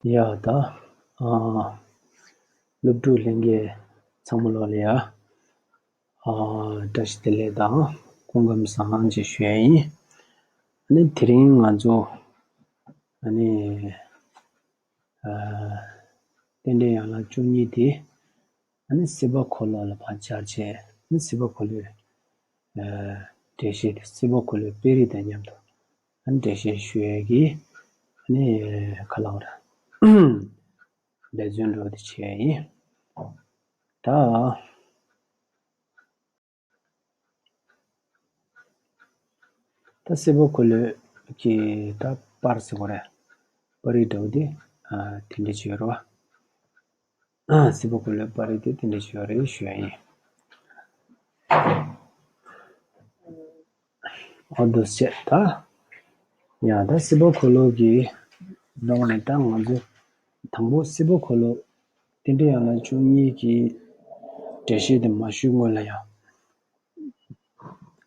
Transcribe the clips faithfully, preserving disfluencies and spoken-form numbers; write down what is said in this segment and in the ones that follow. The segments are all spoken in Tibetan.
ཡ་ད། ཨ། སློབ་ཕྲུག་ལྷན་རྒྱས་ཚང་མ་ལོག་ལ་ཡ། ཨ། བཀྲ་ཤིས་བདེ་ལེགས་དང་སྐུ་ཁམས་བཟང་ཅེས་ཞུ་ཡ་ཡིན། ཨ་ནི་དེ་རིང་ང་ཚོ་ཨ་ནི་ཨ། རྟེན་འབྲེལ་ཡན་ལག་བཅུ་གཉིས་དེ་ཨ་ནི་སྲིད་པ་འཁོར་ལོ་ལ་ཕར་བཅར་བྱས་ཨ་ནི་སྲིད་པ་འཁོར་ལོའི་ཨ། འགྲེལ་བཤད་དེ་སྲིད་པ་འཁོར་ལོའི་དཔེ་རིས་དང་མཉམ་དུ་ཨ་ནི་འགྲེལ་བཤད་ཞུ་ཡས་ཀྱི་ཨ་ནི་ཁ་ལག་ར་འབད་བརྩོན་འགྲོ་དེ་བྱས་ཡིན། ད། ད་སྲིད་པ་འཁོར་ལོའི་གི་ད་པར་ཟེར་བ་རེད། པར་རིས་འདྲ་བོ་དེ་ཨ། དེ་འདྲ་ཅིག་ཡོད་རེད་བ། ཨ། སྲིད་པ་འཁོར་ལོའི་པར་རིས་དེ་དེ་འདྲ་ཅིག་ཡོད་རེད་ཞུ་ཡ་ཡིན། ཨོ་འདུག་སེ་ད། ཡང་ད་སྲིད་པ་འཁོར་ལོ་གི་ནང་ནས་ད་ང་ཚོ་དང་པོ་སྲིད་པ་འཁོར་ལོ་རྟེན་འབྲེལ་ཡན་ལག་བཅུ་གཉིས་ཀྱི་འགྲེལ་བཤད་དེ་མ་ཞུས་སྔོན་ལ་ཡང་།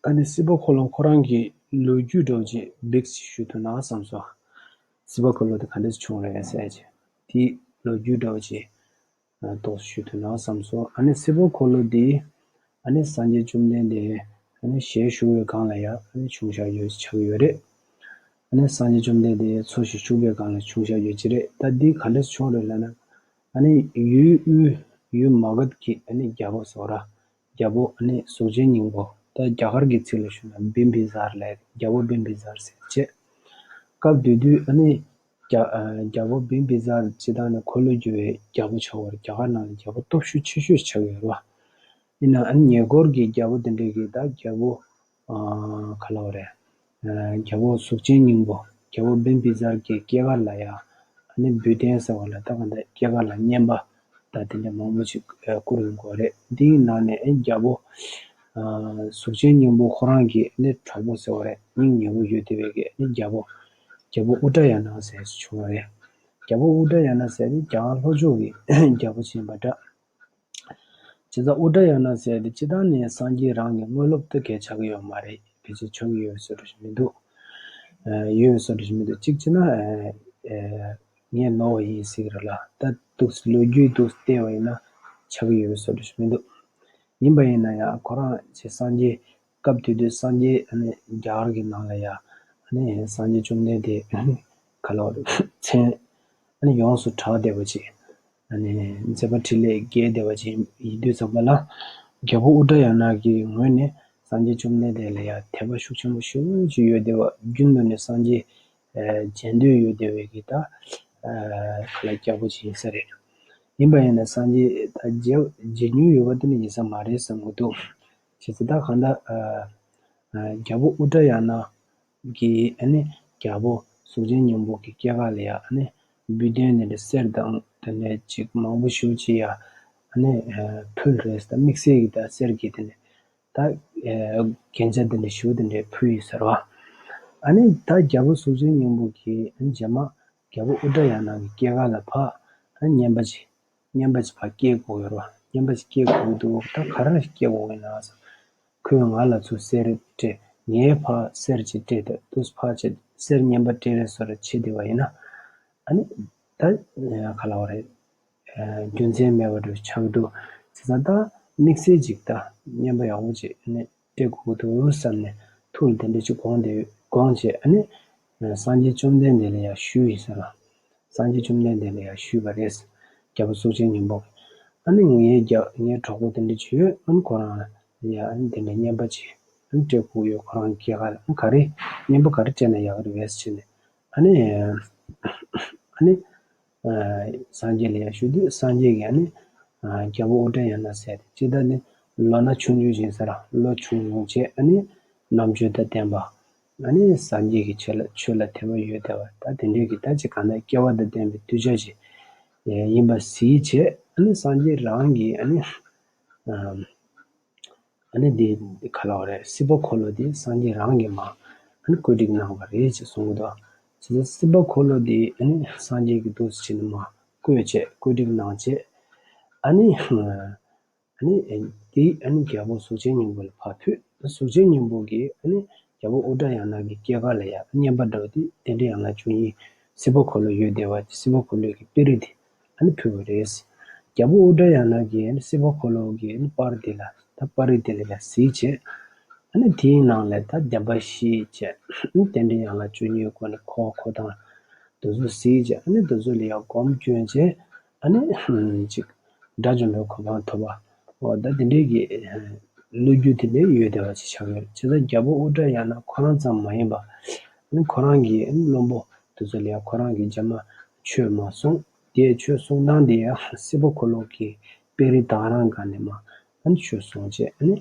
ཨ་ནི་སྲིད་པ་འཁོར་ལོ་ཁོ་རང་གི་ལོ་རྒྱུས་འདྲ་བོ་ཅིག་བིག་ཞིག་ཞུ་ཐུབ་ན་བསམ་སོང་། སྲིད་པ་འཁོར་ལོ་དེ་ག་འདྲས་བྱུང་རེད་ཟེར་ཅིག་དེའི་ལོ་རྒྱུས་འདྲ་བོ་ཅིག་ཏོག་ཙམ་ཞུ་ཐུབ་ན་བསམ་སོང་། ཨ་ནི་སྲིད་པ་འཁོར་ལོ་འདི་ཨ་ནི་སངས་རྒྱས་བཅོམ་ལྡན་འདས་ཨ་ནི་ཞལ་བཞུགས་པའི་སྒང་ལ་ཡང་ཨ་ནི་བྱུང་བཞག་ཡོད་ཆགས་ཡོད་རེད། ཨ་ནི་སངས་རྒྱས་བཅོམ་ལྡན་འདས་འཚོ་ཞིང་བཞུགས་པའི་སྒང་ལ་བྱུང་བཞག་ཡོད་ཀྱི་རེད། ད་འདི་ག་འདྲས་བྱུང་རེད་ལབ་ན། ཨ་ནི་ཡུལ་དབུས་ཡུལ་མ་གཏོགས་ཀྱི་ཨ་ནི་རྒྱལ་པོ་ཟེར་བ་ར། རྒྱལ་པོ་ཨ་ནི་གཟུགས་ཅན་སྙིང་པོ། ད་རྒྱ་གར་གྱི་ཚིག་ལ་ཞུས་ན་བིམ་བི་སར་ལབ། རྒྱལ་པོ་བིམ་བི་སར་ཟེར་བྱས། སྐབས་དེ་དུས་ཨ་ནི་རྒྱ་ཨ། རྒྱལ་པོ་བིམ་བི་སར་སྤྱིར་བཏང་ནས་འཁོར་ལོས་སྒྱུར་བའི་རྒྱལ་པོ་ཆགས་པ་རེད། རྒྱ་གར་ནང་ལ་རྒྱལ་པོ་སྟོབས་ཤུགས་ཆེ་ཤོས་ཆགས་ཡོད་རེད་བ། ཡིན་ནའང་ཨ་ནི་ཉེ་འཁོར་གྱི་རྒྱལ་པོ་དེ་འདྲས་ཀྱིས་ད་རྒྱལ་པོ་ཨ། ག་ལབ་དགོས་རེད། ཨ། རྒྱལ་པོ་གཟུགས་ཅན་སྙིང་པོ་རྒྱལ་པོ་བིམ་བི་སར་གྱི་སྐྱེས་སྐར་ལ་ཡང་ཨ་ནི་འབུལ་རྟེན་ཟེར་བ་ལ་ད་ག་འདྲ་སྐྱེས་སྐར་ལ་རྔན་པ་ད་དེ་འདྲ་མང་པོ་ཞིག་ཨ། བསྐུར་ཡོང་གི་ཡོད་རེད། འདིའི་ནང་ནས་ཨ་ནི་རྒྱལ་པོ་ཨ། གཟུགས་ཅན་སྙིང་པོ་ཁོ་རང་གི་ཨ་ནི་གྲོགས་པོ་ཟེར་བ་རེད། སྙིང་ཉེ་པོ་ཡོད་བསྡད་པའི་གི་ཨ་ནི་རྒྱལ་པོ་རྒྱལ་པོ་ཨུ་ཏྲ་ཡ་ན་ཟེར་བྱུང་བ་རེད། རྒྱལ་པོ་ཨུ་ཏྲ་ཡ་ན་ཟེར་དེ་རྒྱ་གར་ལྷོ་ཕྱོགས་ཀྱི་རྒྱལ་པོ་ཅིག་ཡིན་པ་འདྲ། བྱས་ཙང་ཨུ་ཏྲ་ཡ་ན་ཟེར་དེ་སྤྱིར་བཏང་ནས་སངས་རྒྱས་རང་གི་དངོས་སློབ་ཏུ་གལ་ཆགས་ཀྱི་ཡོད་མ་རེད། ཕལ་ཆེར་ཆགས་ཀྱི་ཡོད་བཟོ་འདྲ་ཞིག་མི་འདུག་ཨ། ཡོད་བཟོ་འདྲ་ཞིག་མི་འདུག་གཅིག་བྱས་ན་ཨ། ཨ། ངས་ནོར་བ་ཡིན་ཟེར་གྱི་རེད་ལ། ད་འདུག་ལོ་རྒྱུས་འདུག་བལྟས་པ་ཡིན་ན་ཆགས་ཀྱི་ཡོད་བཟོ་འདྲ་ཞིག་མི་འདུག་ཡིན་པ་ཡིན་ན་ཡང་ཁོ་རང་ཅིག་སངས་རྒྱས་སྐབས་དེ་དུས་སངས་རྒྱས་ཨ་ནི་རྒྱ་གར་གྱི་ནང་ལ་ཡང་ཨ་ནི་སངས་རྒྱས་བཅོམ་ལྡན་འདས་ག་ལབ་དགོས་རེད། མཚན་ཨ་ནི་ཡོངས་སུ་གྲགས་བསྡད་པ་ཅིག་ཨ་ནི་མཛད་པ་འཕྲིན་ལས་རྒྱས་བསྡད་པ་ཅིག་ཡིན་དུས་ཙམ་པ་ལ། རྒྱལ་པོ་ཨུ་ཏྲ་ཡ་ན་གི་ངོས་ནས་སངས་རྒྱས་བཅོམ་ལྡན་འདས་ལ་ཡང་དད་པ་ཤུགས་ཆེན་པོ་ཞེ་པོ་ཅིག་ཡོད་བསྡད་པ། རྒྱུན་དུ་ནས་སངས་རྒྱས་ཨ། མཇལ་འདོད་ཡོད་བསྡད་པའི་གི་ད་ཨ། ག་ལབ་རྒྱལ་པོ་ཅིག་ཡིན་ས་རེད། ཡིན་པ་ཡིན་ན་སངས་རྒྱས་ད་མཇལ་མཇལ་མྱོང་ཡོད་པ་དེ་ནི་ཡིན་ས་མ་རེད་བསམ་གྱི་འདུག་བྱས་ཙང་ད་གང་ལྟར་ཨ། ཨ། རྒྱལ་པོ་ཨུ་ཏྲ་ཡ་ན་གི་ཨ་ནི་རྒྱལ་པོ་གཟུགས་ཅན་སྙིང་པོ་གི་སྐྱེས་སྐར་ལ་ཡ་ཨ་ནི་འབུལ་རྟེན་དེ་འདྲ་གསེར་དང་དེ་འདྲ་ཅིག་མང་པོ་ཞེ་པོ་ཅིག་ཡ་ཨ་ནི་ཨ། ཕུལ་རེད། ད་དམིགས་བསལ་གྱི་ད་གསེར་གྱི་དེ་འདྲ་ད་ཨ། རྒྱན་ཆ་དེ་འདྲ་ཞེ་པོ་དེ་འདྲ་ཕུལ་ཡོད་ས་རེད་བ། ཨ་ནི་ད་རྒྱལ་པོ་གཟུགས་ཅན་སྙིང་པོ་གིས་ཨ་ནི་རྗེས་མ་རྒྱལ་པོ་ཨུ་ཏྲ་ཡ་ན་གི་སྐྱེས་སྐར་ལ་ཕར་ཨ། རྔན་པ་ཅིག་རྔན་པ་ཅིག་ཕར་སྐྱེལ་དགོས་ཡོད་རེད་བ། རྔན་པ་ཅིག་སྐྱེལ་དགོས་འདུག་ད་ག་རེ་སྐྱེལ་དགོས་ཡིན་ན་ཟེར། ཁོས་ང་ལ་ཚུར་གསེར་སྤྲད། ངས་ཕར་གསེར་ཅིག་སྤྲད་དེ་དུས་ཕར་ཆེ་གསེར་རྔན་པ་སྤྲད་རེས་སོ་རེ་བྱེད་བསྡད་པ་ཡིན་ན། ཨ་ནི་ད་ག་ལབ་དགོས་རེད། རྒྱུ་མཚན་མེད་པ་འདྲ་ཆགས་འདུག་བྱས་ཙང་ད་དམིགས་བསལ་ཅིག་ད་རྔན་པ་ཡག་པོ་ཅིག་ཨ་ནི་སྤྲད་དགོས་འདུག་བསམ་ནས་ཐུགས་ལ་དེ་འདྲ་ཅིག་དགོངས་ཏེ་དགོངས་བྱས་ཨ་ནི་སངས་རྒྱས་བཅོམ་ལྡན་འདས་ལ་ཡང་ཞུས་ཡིན་ཟེར་བ། སངས་རྒྱས་བཅོམ་ལྡན་འདས་ལ་ཡང་ཞུས་པ་རེད། རྒྱལ་པོ་གཟུགས་ཅན་སྙིང་པོ། ཨ་ནི་ངའི་རྒྱ་ངའི་གྲོགས་པོ་དེ་འདྲ་ཅིག་ཡོད། ཨ་ནི་ཁོ་རང་ལ་ཡང་ཨ་ནི་དེ་འདྲ་རྔན་པ་ཅིག་ཨ་ནི་སྤྲད་དགོས་ཡོད། ཁོ་རང་སྐྱེས་སྐར་ལ་ཨ་ནི་ག་རེ་རྔན་པ་ག་རེ་སྤྲད་ན་ཡག་གི་རེད་བས་ཟེར་ནས་ཨ་ནི་ཨ་ནི་ཨ། སངས་རྒྱས་ལ་ཡང་ཞུ་དུས་སངས་རྒྱས་ཀྱིས་ཨ་ནི་ཨ། རྒྱལ་པོ་ཨུ་ཏྲ་ཡ་ན་ཟེར་ཏེ་ཅི་ལྟར་ནི་ལོ་ན་ཆུང་ཆུང་ཞིག་ས་ར་ལོ་ཆུང་ཆུང་བྱས་ཨ་ནི་རྣམ་དཔྱོད་དང་ལྡན་པ། ཨ་ནི་སངས་རྒྱས་ཀྱི་ཆོས་ལ་ཆོས་ལ་དད་པ་ཡོད་བསྡད་པ་ད་དེ་འདྲའི་གི་ད་ཅི་གང་ལྟར་སྐལ་བ་དང་ལྡན་པའི་གདུལ་བྱ་ཞིག་ཡིན་པ་གཟིགས་བྱས་ཨ་ནི་སངས་རྒྱས་རང་གིས་ཨ་ནི་ཨ་ནི་འདི་ག་ལབ་དགོས་རེད། སྲིད་པ་འཁོར་ལོ་འདི་སངས་རྒྱས་རང་གིས་མར་ཨ་ནི་བཀོད་སྒྲིག་གནང་བ་རེད་ཅེས་གསུང་གི་འདུག་བྱས་ཙང་སྲིད་པ་འཁོར་ལོ་འདི་ཨ་ནི་སངས་རྒྱས་ཀྱིས་འདུག་སེ་བྱས་ནས་མར་བཀོད་བྱས་བཀོད་སྒྲིག་གནང་བྱས་ཨ་ནི། ཨ་ནི་དེ་ཨ་ནི་རྒྱལ་པོ་གཟུགས་ཅན་སྙིང་པོ་ལ་ཕར་ཕུལ། གཟུགས་ཅན་སྙིང་པོ་གིས་ཨ་ནི་རྒྱལ་པོ་ཨུ་ཏྲ་ཡ་ན་གི་སྐྱེས་སྐར་ལ་ཡ་རྔན་པ་འདྲ་བོ་དེ་རྟེན་འབྲེལ་ཡན་ལག་བཅུ་གཉིས་ སྲིད་པ་འཁོར་ལོ་ཡོད་བསྡད་པ་སྲིད་པ་འཁོར་ལོ་གི་དཔེ་རིས་དེ་ཨ་ནི་ཕུལ་བ་རེད། རྒྱལ་པོ་ཨུ་དྲ་ཡ་ན་གིས་ཨ་ནི་སྲིད་པ་འཁོར་ལོ་གི་ཨ་ནི་པར་དེ་ལ་ད་པར་རིས་དེ་ལ་ཡ་གཟིགས་བྱས། ཨ་ནི་དེའི་ནང་ལ་ད་བདེན་པ་བཞི་བྱས། ཨ་ནི་རྟེན་འབྲེལ་ཡན་ལག་བཅུ་གཉིས་སྐོར་ནས་འཁོར་བ་འཁོར་སྟངས་དེ་ཚོ་གཟིགས་བྱས། ཨ་ནི་དེ་ཚོ་ལ་ཡ་སྒོམ་སྐྱོན་བྱས། ཨ་ནི་ཅིག་དགྲ་བཅོམ་པའི་གོ་འཕང་ཐོབ་པ། འོ་ད་དེ་འདྲའི་གི་ལོ་རྒྱུས་དེ་འདྲའི་ཡོད་བསྡད་པ་ཅིག་ཆགས་ཡོད་རེད། བྱས་ཙང་རྒྱལ་པོ་ཨུ་དྲ་ཡ་ན་ཁོ་རང་ཙམ་མ་ཡིན་པ། ཨ་ནི་ཁོ་རང་གི་ཨ་ནི་བློན་པོ་དེ་ཚོ་ལ་ཡ་ཁོ་རང་གི་རྗེས་མ་ཆོས་མ་གསུངས། དེའི་ཆོས་གསུང་སྟངས་དེ་ཡང་སྲིད་པ་འཁོར་ལོ་གི་དཔེ་རིས་དེ་རང་སྒང་ནས་མར་ཨ་ནི་ཆོས་གསུངས་བྱས། ཨ་ནི་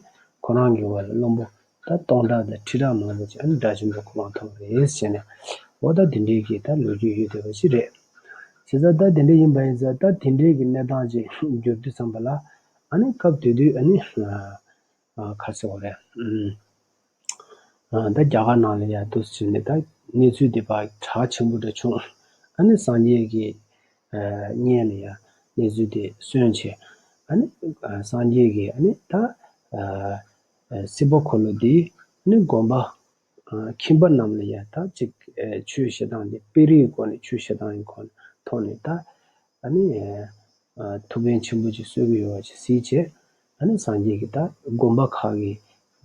ཁོ་རང་གི་འོག་ལ་བློན་པོ་ད་སྟོང་ཕྲག་དང་ཁྲི་ཕྲག་མང་པོ་ཅིག་ཨ་ནི་དགྲ་བཅོམ་པའི་གོ་འཕང་ཐོབ་རེད་ཟེར་ནས། འོ་ད་དེ་འདྲའི་གི་ད་ལོ་རྒྱུས་ཡོད་བསྡད་པ་ཅིག་རེད། བྱས་ཙང་ད་དེ་འདྲ་ཡིན་པ་ཡིན་ཙང་ད་དེ་འདྲའི་གི་གནས་སྟངས་ཅིག་གྱུར་དུས་ཙམ་པ་ལ། ཨ་ནི་སྐབས་དེ་དུས་ཨ་ནི་ཨ་ཨ་ག་རེ་ཟེར་དགོས་རེད། ཨ་ད་རྒྱ་གར་ནང་ལ་ཡ་འདུག་སེ་བྱས་ནས་ད་གནས་ཚུལ་འདི་ཕར་གྲགས་ཆེན་པོ་འདྲ་བྱུང་། ཨ་ནི་སངས་རྒྱས་ཀྱི་ཨ་སྙན་ལ་ཡ་གནས་ཚུལ་དེ་གསན་བྱས། ཨ་ནི་ཨ་སངས་རྒྱས་ཀྱིས་ཨ་ནི་ད་ཨ་ཨ་སྲིད་པ་འཁོར་ལོ་འདི་ཨ་ནི་དགོན་པ་ཨ་ཁྱིམ་པ་རྣམས་ལ་ཡ་ད་ཅིག་ཨ་ཆོས་བཤད་སྟངས་འདི་དཔེ་རིས་སྒོ་ནས་ཆོས་བཤད་སྟངས་ཀྱི་སྒོ་ནས་ཐོག་ནས་ད་ཨ་ནི་ཨ་ཐུགས་ཕན་ཆེན་པོ་ཅིག་གསོས་ཀྱི་ཡོད་པ་ཅིག་གཟིགས་བྱས། ཨ་ནི་སངས་རྒྱས་ཀྱིས་ད་དགོན་པ་ཁག་གི་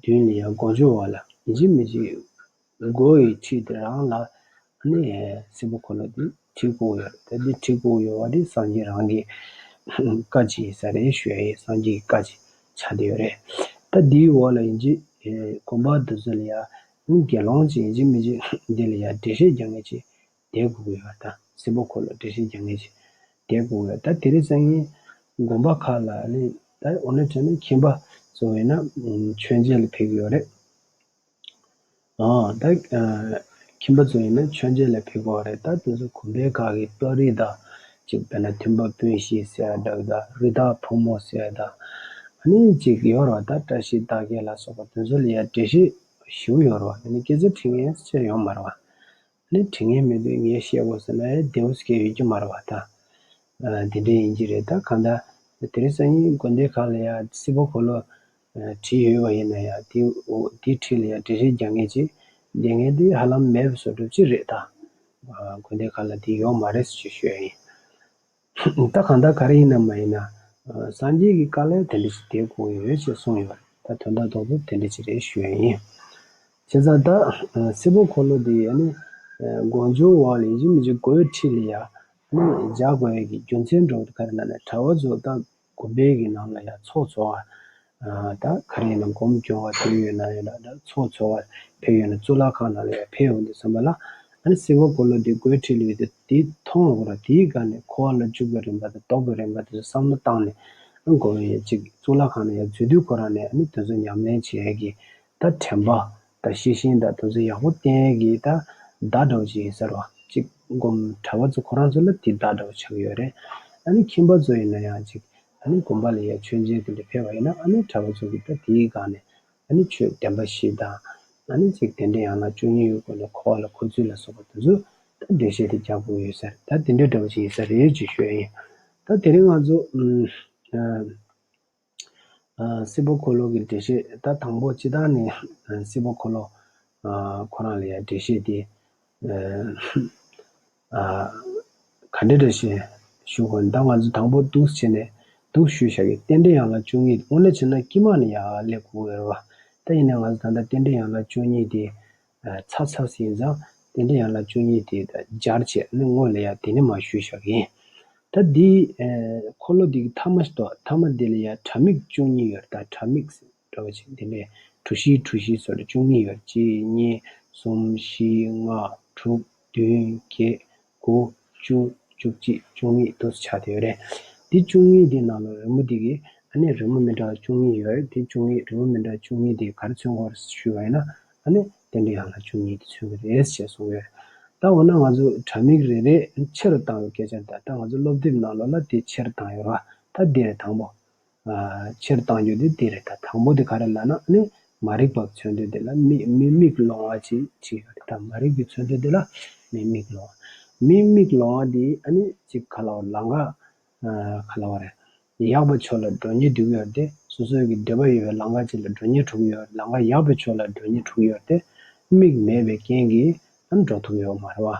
མདུན་ལ་ཡ་སྒོ་མཆོད་པ་ལ་ཡིན་གཅིག་མིན་གཅིག་སྒོ་ཡི་འཁྲིས་དེ་རང་ལ་ཨ་ནི་སྲིད་པ་འཁོར་ལོ་འདི་བྲིས་བཀོད་ཡོད་རེད། ད་འདི་བྲིས་བཀོད་ཡོད་པ་འདི་སངས་རྒྱས་རང་གི་བཀའ་ཅིག་ཡིན་ས་རེད་ཞུ་ཡ་ཡིན། སངས་རྒྱས་ཀྱི་བཀའ་ཅིག་ཆགས་བསྡད་ཡོད་རེད། ད་འདིའི་འོག་ལ་ཡིན་གཅིག་དགོན་པ་འདི་ཚོ་ལ་ཡ་ཨ་ནི་དགེ་སློང་ཅིག་ཡིན་གཅིག་མིན་གཅིག་འདི་ལ་ཡ་འགྲེལ་བཤད་རྒྱག་མཁན་ཅིག་བསྡད་དགོས་ཀྱི་ཡོད་པ་དང་། སྲིད་པ་འཁོར་ལོ་འགྲེལ་བཤད་རྒྱག་མཁན་ཅིག་བསྡད་དགོས་ཀྱི་ཡོད། ད་དེ་རིང་སང་ཉིན་དགོན་པ་ཁག་ལ་ནི་ད་འོ་ན་བྱས་ན་ཁྱིམ་པ་ཚོ་ཡིན་ན་མཆོད་མཇལ་ལ་ཕེབས་ཀྱི་ཡོད་རེད། ཨ་ད་ཨ་ཁྱིམ་པ་ཚོ་ཡིན་ན་མཆོད་མཇལ་ལ་ཕེབས་ཀྱི་ཡོད་རེད། ད་དེ་ཚོ་དགོན་པའི་ཁག་གི་པར་རིས་དང་ཅིག་དཔེར་ན་མཐུན་པ་སྤུན་བཞི་ཟེར་ཡ་འདྲ་བོ་དང་། རི་དྭགས་ཕོ་མོ་ཟེར་ཡ་དང་། ཨ་ནི་ཅིག་ཡོད་རེད་བ། ད་བཀྲ་ཤིས་རྟགས་བརྒྱད་ལ་སོགས་པ་དེ་ཚོ་ལ་ཡ་འགྲེལ་བཤད་ཞེ་པོ་ཡོད་རེད་བ། ཨ་ནི་སྐད་ཆ་དྲི་མཁན་ཅིག་ཡོད་མ་རེད་བ། ནི་དྲི་མཁན་མེད་དུས་ངས་བཤད་དགོས་ཟེར་ན་ཡང་བདེ་པོ་སྐད་ཡོད་ཀྱི་མ་རེད་བ་ད། ཨ་དེ་འདྲ་ཡིན་གྱི་རེད། ད་གང་ལྟར་དེ་རིང་སང་ཉིན་དགོན་སྡེ་ཁག་ལ་ཡང་སྲིད་པ་འཁོར་ལོ་ཨ་བྲིས་ཡོད་པ་ཡིན་ན་ཡང་དེ་འོ་དེའི་འཁྲིས་ལ་ཡང་འགྲེལ་བཤད་རྒྱག་མཁན་ཅིག་བསྡད་མཁན་དེ་ཧ་ལམ་མེད་པའི་བཟོ་འདྲ་ཅིག་རེད་ད། ཨ་དགོན་སྡེ་ཁག་ལ་དེ་ཡོད་མ་རེད་ཟེར་ཞུ་ཡ་ཡིན། ད་གང་ལྟར་ག་རེ་ཡིན་ན་མ་ཡིན་ན། ཨ་སངས་རྒྱས་ཀྱི་བཀའ་ལ་དེ་འདྲ་ཞིག་བསྡད་དགོས་ཡོད་ཅེས་གསུངས་ཡོད་རེད། ད་དོན་དག་རྡོག་རྡོག་དེ་འདྲ་ཞིག་རེད་ཞུ་ཡ་ཡིན། བྱས་ཙང་ད་ཨ་སྲིད་པ་འཁོར་ལོ་འདི་ཨ་ནི་ཨ་དགོངས་འཆར་འོག་ལ་ཡིན་གཅིག་མིན་གཅིག་སྒོའི་འཁྲིས་ལ་ཡ་ཨ་ནི་སྦྱར་དགོས་ཡ་གི་རྒྱུ་མཚན་འདྲ་བོ་དེ་ག་རེ་ལབ་ན། གྲྭ་པ་ཚོ་ད་དགོན་པའི་གི་ནང་ལ་ཡ་ཚོགས་འཚོགས་པ། ཨ་ད་ག་རེ་ཡིན་ན་སྒོམ་སྐྱོང་བ་དེ་ཡོད་ན་ཡོད་ན་ད་ཚོགས་འཚོགས་པ་ཕེབས་ཡོད་ན་གཙུག་ལག་ཁང་ནང་ལ་ཡ་ཕེབས་ཡོང་དུས་ཙམ་པ་ལ། ཨ་ནི་སྲིད་པ་འཁོར་ལོ་འདི་སྒོའི་འཁྲིས་ལ་ཡོད་དེ་དེ་མཐོང་དགོས་ར། དེའི་སྒང་ནས་འཁོར་བ་ལ་འཇུག་པའི་རིམ་པ་དང་ལྡོག་པའི་རིམ་པ་དེ་ཚོ་བསམ་བློ་བཏང་ནས། ཨ་འགོ་བའི་ཅིག་གཙུག་ལག་ཁང་ནང་ཡར་འཛུལ་དུས་ཁོ་རང་ནས་ཨ་ནི་དེ་ཚོ་ཉམས་ལེན་བྱེད་ཡས་ཀྱི་ད་དྲན་པ་དང་ཤེས་བཞིན་དང་དེ་ཚོ་ཡག་པོ་བསྟེན་ཡས་ཀྱི་ད་བརྡ་འདྲ་བོ་ཅིག་ཡིན་ས་རེད་བ། ཅིག་སྒོམ་གྲྭ་པ་ཚོ་ཁོ་རང་ཚོ་ལ་དེ་བརྡ་འདྲ་བོ་ཆགས་ཀྱི་ཡོད་རེད། ཨ་ནི་ཁྱིམ་པ་ཚོ་ཡིན་ན་ཡང་ཅིག་ཨ་ནི་དགོན་པ་ལ་ཡར་མཆོད་མཇལ་དེ་འདྲ་ཕེབས་པ་ཡིན་ན། ཨ་ནི་གྲྭ་པ་ཚོ་གིས་ད་དེའི་སྒང་ནས། ཨ་ནི་ཆོས་བདེན་པ་བཞི་དང་། ཨ་ནི་ཅིག་རྟེན་འབྲེལ་ཡན་ལག་བཅུ་གཉིས་ཡོད་སྐོར་ལ་འཁོར་བ་ལ་འཁོར་ཚུལ་ལ་སོགས་པ་དེ་ཚོ་ད་འགྲེལ་བཤད་དེ་རྒྱག་དགོས་ཡོད་ས་རེད། ད་དེ་འདྲ་འདྲ་བོ་ཅིག་ཡིན་ས་རེད་ཅེས་ཞུ་ཡ་ཡིན། ད་དེ་རིང་ང་ཚོ་ཨ་ཨ་སྲིད་པ་འཁོར་ལོ་གི་འགྲེལ་བཤད་ད་དང་པོ་སྤྱིར་བཏང་ནས་ཨ་སྲིད་པ་འཁོར་ལོ་ཨ་ཁོ་རང་ལ་ཡ་འགྲེལ་བཤད་དེ་ཨ་ཨ་ག་འདྲ་འདྲ་ཞིག་ཞུ་དགོས་ན། ད་ང་ཚོ་དང་པོ་འདུག་སེ་བྱས་ནས་འདུག་ཞུས་བཞག་གི། རྟེན་འབྲེལ་ཡན་ལག་བཅུ་གཉིས་དངོས་གནས་བྱས་ན་དཀྱིལ་མ་ནས་ཡར་སླེབས་དགོས་ཡོད་རེད་བ། ད་ཡིན་ནའི་ང་ཚོ་ད་ལྟ་རྟེན་འབྲེལ་ཡན་ལག་བཅུ་གཉིས་དེ་ཨ་ཚར་ཚར་ཟིན་ཙང་། རྟེན་འབྲེལ་ཡན་ལག་བཅུ་གཉིས་དེ་ད་སྦྱར་བྱས་ནས་སྔོན་ལ་ཡ་དེ་ནས་མར་ཞུས་བཞག་གི་ཡིན། ད་འདི་ཨ་འཁོར་ལོ་འདི་གི་མཐའ་མ་ཞིག་འདུག་མཐའ་མ་འདི་ལ་ཡ་དྲ་མིག་བཅུ་གཉིས་ཡོད་རེད། ད་དྲ་མིག་འདྲ་བོ་ཅིག་འདི་ནས་གྲུ་བཞི་གྲུ་བཞི་བཟོ་འདྲ་བཅུ་གཉིས་ཡོད་རེད། གཅིག་གཉིས་གསུམ་བཞི་ལྔ་དྲུག་བདུན་བརྒྱད་དགུ་བཅུ་བཅུ་གཅིག་བཅུ་གཉིས་འདུག་སེ་ཆགས་བསྡད་ཡོད་རེད། འདི་བཅུ་གཉིས་འདི་ནང་ལ་རི་མོ་འདི་གི་ཨ་ནི་རི་མོ་མི་འདྲ་བ་བཅུ་གཉིས་ཡོད་རེད། འདི་བཅུ་གཉིས་རི་མོ་མི་འདྲ་བ་བཅུ་གཉིས་འདི་ག་རེ་མཚོན་གྱི་ཡོད་རེད་ཞུས་པ་ཡིན་ན། ཨ་ནི་རྟེན་འབྲེལ་ཡན་ལག་བཅུ་གཉིས་འདི་མཚོན་གྱི་རེད་ཅེས་གསུངས་ཡོད། ད་འོ་ན་ང་ཚོ་དྲ་མིག་རེ་རེ་ཆེ་རུ་བཏང་བའི་སྐད་ཆ་འདི། ད་ང་ཚོ་སློབ་དེབ་ནང་ལོགས་ལ་དེ་ཆེ་རུ་བཏང་ཡོད་རེད་བ། ད་འདི་རེད་དང་པོ། ཨ་ཆེར་བཏང་རྒྱུ་དེ་འདི་རེད། ད་དང་པོ་དེ་ག་རེ་ལབ་ན། ཨ་ནི་མ་རིག་པ་མཚོན་དོན་དེ་ལ་མི་མི་དམིགས་ལོང་བ་ཅིག་ཅིག་ཡོད་རེད། ད་མ་རིག་པའི་མཚོན་དོན་དེ་ལ་མི་དམིགས་ལོང་བ། མི་དམིགས་ལོང་བ་དེ་ཨ་ནི་ཅིག་ག་ལ་བ་ལམ་ཁ་ཨ་ག་ལ་བ་རེད། ཡག་པའི་ཕྱོགས་ལ་འགྲོ་སྙིང་འདོད་ཀྱི་ཡོད་རེད་དེ། སོ་སོའི་གི་འདོད་པ་ཡོད་པའི་ལམ་ཁ་ཅིག་ལ་འགྲོ་སྙིང་འདོད་ཀྱི་ཡོད་རེད། ལམ་ཁ་ཡག་པའི་ཕྱོགས་ལ་འགྲོ་སྙིང་འདོད་ཀྱི་ཡོད་རེད་དེ། དམིགས་མེད་པའི་རྐྱེན་གྱིས་ཨ་ནི་འགྲོ་ཐུབ་ཀྱི་ཡོད་མ་རེད་བ།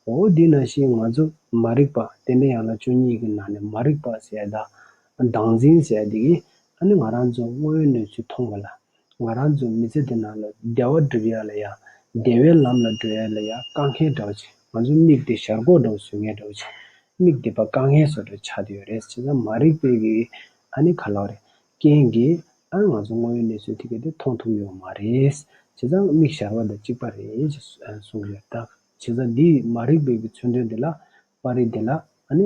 འོ་འདི་ནང་བཞིན་ང་ཚོ་མ་རིག་པ་རྟེན་འབྲེལ་ཡན་ལག་བཅུ་གཉིས་ཀྱི་ནང་ནས་མ་རིག་པ་ཟེར་ཡ་དང་བདག་འཛིན་ཟེར་ཡ་འདི་གིས་ཨ་ནི་ང་རང་ཚོ་དངོས་ཡོད་གནས་ཚུལ་མཐོང་བ་ལ། ང་རང་ཚོའི་མི་ཚེ་འདི་ནང་ལ་བདེ་བ་སྒྲུབ་ཡ་ལ་ཡ། བདེ་བའི་ལམ་ལ་འགྲོ་ཡ་ལ་ཡ་དཀའ་ངལ་འདྲ་བོ་ཅིག་ང་ཚོའི་མིག་དེ་ཞར་གོག་འདྲ་བོ་བཟོ་མཁན་འདྲ་བོ་ཅིག་མིག་དེ་ཕར་དཀའ་ངལ་བཟོ་འདྲ་ཆགས་བསྡད་ཡོད་རེད། བྱས་ཙང་མ་རིག་པའི་གི་ཨ་ནི་ག་ལབ་རེད། རྐྱེན་གྱིས་ཨ་ང་ཚོ་དངོས་ཡོད་གནས་ཚུལ་དེ་ག་དེ་མཐོང་ཐུབ་ཡོད་མ་རེད། བྱས་ཙང་མིག་ཞར་བ་དང་གཅིག་པ་རེད་ཅེས་གསུངས་ཡོད་ད། བྱས་ཙང་འདིས་མ་རིག་པའི་གི་མཚོན་དོན་དེ་ལ་པར་རིས་དེ་ལ་ཨ་ནི་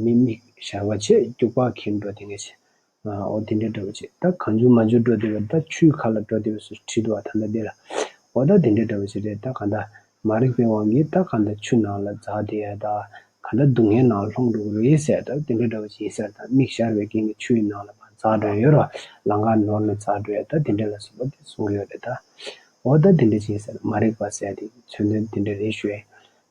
མི་མིག་ཞར་བ་བྱས་རྒྱུག་པ་འཁྱེར་འགྲོ་དེ་ངེས་བྱས། འོ་དེ་འདྲའི་འདྲ་བོ་བྱས། ད་གང་བྱུང་མ་བྱུང་འགྲོ་བསྡད་པ་ད་ཆུའི་ཁ་ལ་འགྲོ་བསྡད་པ་སུ་བྲིས་འདུག་བ་ད་ལྟ་འདི་ལ། འོ་ད་དེ་འདྲའི་འདྲ་བོ་བྱས་རེད། ད་གང་ལྟར་མ་རིག་པའི་དབང་གིས་ད་གང་ལྟར་ཆུ་ནང་ལ་འཛག་བསྡད་ཡ་ད་གང་ལྟར་སྡུག་བསྔལ་ནང་ལྷུང་འགྲོ་གི་རེད་ཟེར་ད་དེ་འདྲའི་འདྲ་བོ་བྱས་ཡིན་ཟེར། ད་མིག་ཞར་བའི་རྐྱེན་གྱིས་ཆུ་ཡི་ནང་ལ་ཕར་འཛག་འགྲོ་ཡོད་ར། ལམ་ཁ་ནོར་ནས་འཛག་འགྲོ་ཡ་ད་དེ་འདྲ་ལ་སོགས་པ་དེ་གསུང་གི་ཡོད་རེད་ད། འོ་ད་དེ་འདྲ་བྱས་ཟེར་མ་རིག་པ་ཟེར་དེ་མཚོན་དོན་དེ་འདྲ་རེད་ཞུ་ཡ་ཡིན།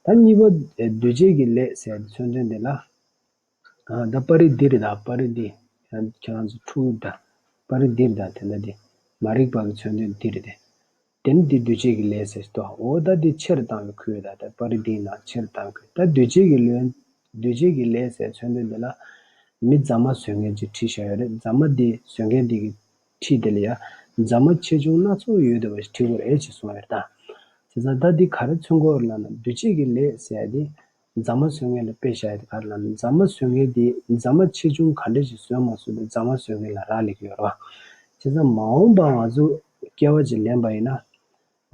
ད་གཉིས་པ་འདུས་བྱས་ཀྱི་ལས་ཟེར་དེ་མཚོན་དོན་དེ་ལ། ཨ་ད་པར་རིས་འདི་རེད་ད། པར་རིས་འདི། ཁྱེད་རང་ཚོ་འཁྲུག་ད། པར་རིས་འདི་རེད་ད། དེ་འདྲ་འདི། མ་རིག་པ་གི་མཚོན་དོན་འདི་རེད་དེ། དེ་ནི་འདི་འདུས་བྱས་ཀྱི་ལས་ཟེར་ཏོ། འོ་ད་འདི་ཆེ་རུ་བཏང་བའི་ཁུལ་ད། ད་པར་རིས་འདིའི་ནང་ཆེ་རུ་བཏང་ཁུལ་ད། འདུས་བྱས་ཀྱི་ལས། འདུས་བྱས་ཀྱི་ལས་ཟེར་མཚོན་དོན་འདི་ལ། མི་རྫ་མ་བཟོ་མཁན་ཅིག་ཁྲིད་བཞག་ཡོད་རེད། རྫ་མ་འདི་བཟོ་མཁན་འདི་གི་ཁྲིད་དེ་ལ་ཡ། རྫ་མ་ཆེ་ཆུང་སྣ་ཚོགས་ཡོད་བསྡད་པ་ཞིག་ཁྲིད་དགོས་རེད་ཅེས་གསུངས་ཡོད་རེད་ད། བྱས་ཙང་ད་འདི་ག་རེ་མཚོན་གྱི་ཡོད་རེད་ལབ་ན་འདུས་བྱས་ཀྱི་ལས་ཟེར་ཡ་དེ། རྫ་མ་བཟོ་མཁན་ལ་དཔེ་བཞག་ཡ་དེ་ག་རེ་ལབ་ན་རྫ་མ་བཟོ་མཁན་དེ་རྫ་མ་ཆེ་ཆུང་ག་འདྲ་ཞིག་བཟོས་མ་བཟོས་དེ་རྫ་མ་བཟོ་མཁན་ལ་རག་ལས་ཀྱི་ཡོད་རེད་བ། བྱས་ཙང་མ་འོངས་པ་ང་ཚོ་སྐྱེ་བ་ཅིག་ལེན་པ་ཡིན་ན།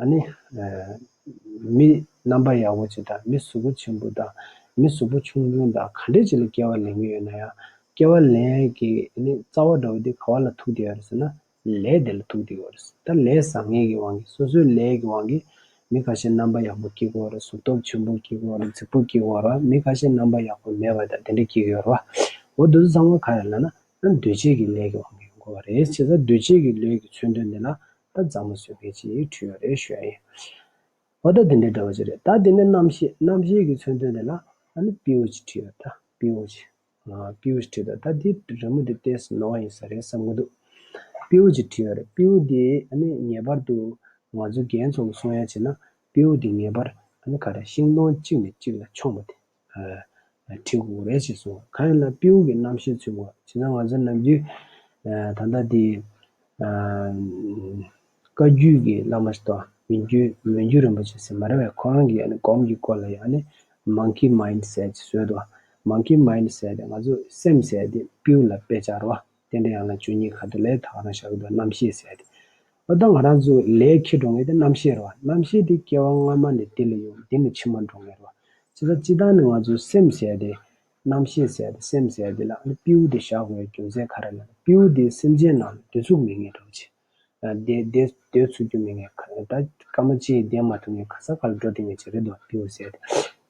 ཨ་ནི། མི་རྣམ་པ་ཡག་པོ་ཅིག་དང་མི་གཟུགས་པོ་ཆེན་པོ་དང་མི་གཟུགས་པོ་ཆུང་ཆུང་དང་ག་འདྲ་ཅིག་ལ་སྐྱེ་བ་ལེན་གྱི་ཡོད་ན་ཡང་སྐྱེ་བ་ལེན་ཡས་ཀྱི་ཨ་ནི་རྩ་བ་འདྲ་བོ་དེ་ག་བ་ལ་ཐུག་བསྡད་ཡོད་རེད་ཟེར་ན། ལས་དེ་ལ་ཐུག་བསྡད་ཡོད་རེད། ད་ལས་བཟང་ངན་གྱི་དབང་གིས་སོ་སོའི་ལས་ཀྱི་དབང་གིས་མི་ཁ་ཤས་རྣམ་པ་ཡག་པོ་སྐྱེ་གི་ཡོད་རེད། གཟུགས་སྟོབས་ཆེན་པོ་སྐྱེ་གི་ཡོད་རེད། རྫིག་པོ་སྐྱེ་གི་ཡོད་རེད། མི་ཁ་ཤས་རྣམ་པ་ཡག་པོ་མེད་པ་དང་དེ་འདྲ་སྐྱེ་གི་ཡོད་རེད་བ། འོ་དེ་ཚོ་ཚང་མ་ག་རེ་ལབ་ན་ཨ་འདུས་བྱས་ཀྱི་ལས་ཀྱི་དབང་གིས་ཡོང་གི་ཡོད་རེད། བྱས་ཙང་འདུས་བྱས་ཀྱི་ལས་ཀྱི་མཚོན་དོན་འདི་ལ་ད་རྫ་མ་བཟོ་མཁན་ཅིག་བྲིས་ཡོད་རེད་ཞུ་ཡ་ཡིན། འོ་ད་དེ་འདྲའི་འདྲ་བོ་ཅིག་རེད། ད་དེ་ནས་རྣམ་ཤེས། རྣམ་ཤེས་ཀྱི་མཚོན་དོན་དེ་ལ་ཨ་ནི་སྤྲེའུ་ཅིག་བྲིས་ཡོད། ད་སྤྲེའུ་ཅིག་ཨ་སྤྲེའུ་ཅིག་བྲིས་འདུག་ད་འདི་རི་མོ་འདི་ཏོག་ཙམ་ནོར་ཡིན་ས་རེད་བསམ་གྱི་འདུག་སྤྲེའུ་ཅིག་བྲིས་ཡོད་རེད། སྤྲེའུ་འདི་ཨ་ནི་ངེས་པར་དུ་ང་ཚོ་རྒན་ཚོ་གསུང་ཡ་བྱས་ན་སྤྲེའུ་འདི་ངེས་པར་ཨ་ནི་ག་རེ་ཤིང་སྡོང་གཅིག་ནས་གཅིག་ལ་མཆོངས་པ་དེ། ཨ་བྲིས་དགོས་རེད་ཅེས་གསུངས། གང་ཡིན་ལ་སྤྲེའུ་གི་རྣམ་ཤེས་ཚུད་དགོས། བྱས་ཙང་ང་ཚོ་ནམ་རྒྱུན་ཨ་ད་ལྟ་འདི་ཨ་བཀའ་བརྒྱུད་ཀྱི་བླ་མ་ཞིག་དང་མི་བརྒྱུད་མི་བརྒྱུད་རིན་པོ་ཆེ་ཟེར་མ་རེད་བས། ཁོ་རང་གི་ཨ་ནི་སྒོམ་གྱི་སྐོར་ལ་ཡང་ཨ་ནི་མང་ཀི་མའིན་ཌི་ཟེར་ཅིག་བཟོས་འདུག་མང་ཀི་མའིན་ཌི་ཟེར་དེ་ང་ཚོ་སེམས་ཟེར་དེ་སྤྲེའུ་ལ་དཔེ་ཆ་རེད་བ། རྟེན་འབྲེལ་ཡན་ལག་བཅུ་གཉིས་ཁ་ཐུག་ལས་ད་ག་རང་བཞག་གི་འདུག་རྣམ་ཤེས་ཟེར་དེ། ཨ་ད་ང་རང་ཚོ་ལས་འཁྱེར་འགྲོ་མཁན་དེ་རྣམ་ཤེས་རེད་བ། རྣམ་ཤེས་དེ་སྐྱེ་བ་སྔ་མ་ནས་འདི་ལ་ཡོང་འདི་ནས་ཕྱི་མ་འགྲོ་མཁན་རེད་བ། བྱས་ཙང་སྤྱིར་བཏང་ནས་ང་ཚོའི་སེམས་ཟེར་དེ། རྣམ་ཤེས་ཟེར་དེ་སེམས་ཟེར་དེ་ལ་ཨ་ནི་སྤྲེའུ་དེ་བཞག་དགོས་རྒྱུ་མཚན་ག་རེ་ལབ་ན་སྤྲེའུ་དེ་སེམས་ཅན་ནང་ལ་འདོད་ཚུགས་མེད་མཁན་འདྲ་བོ་ཅིག་ཨ་བསྡད་བསྡད་བསྡད་ཚུགས་རྒྱུ་མེད་མཁན་ག་ད་སྐར་མ་གཅིག་བསྡད་མ་ཐུབ་མཁན་ག་ས་ག་ལ་འགྲོ་བསྡད་མཁན་ཅིག་རེད་འདུག་སྤྲེའུ་ཟེར་དེ་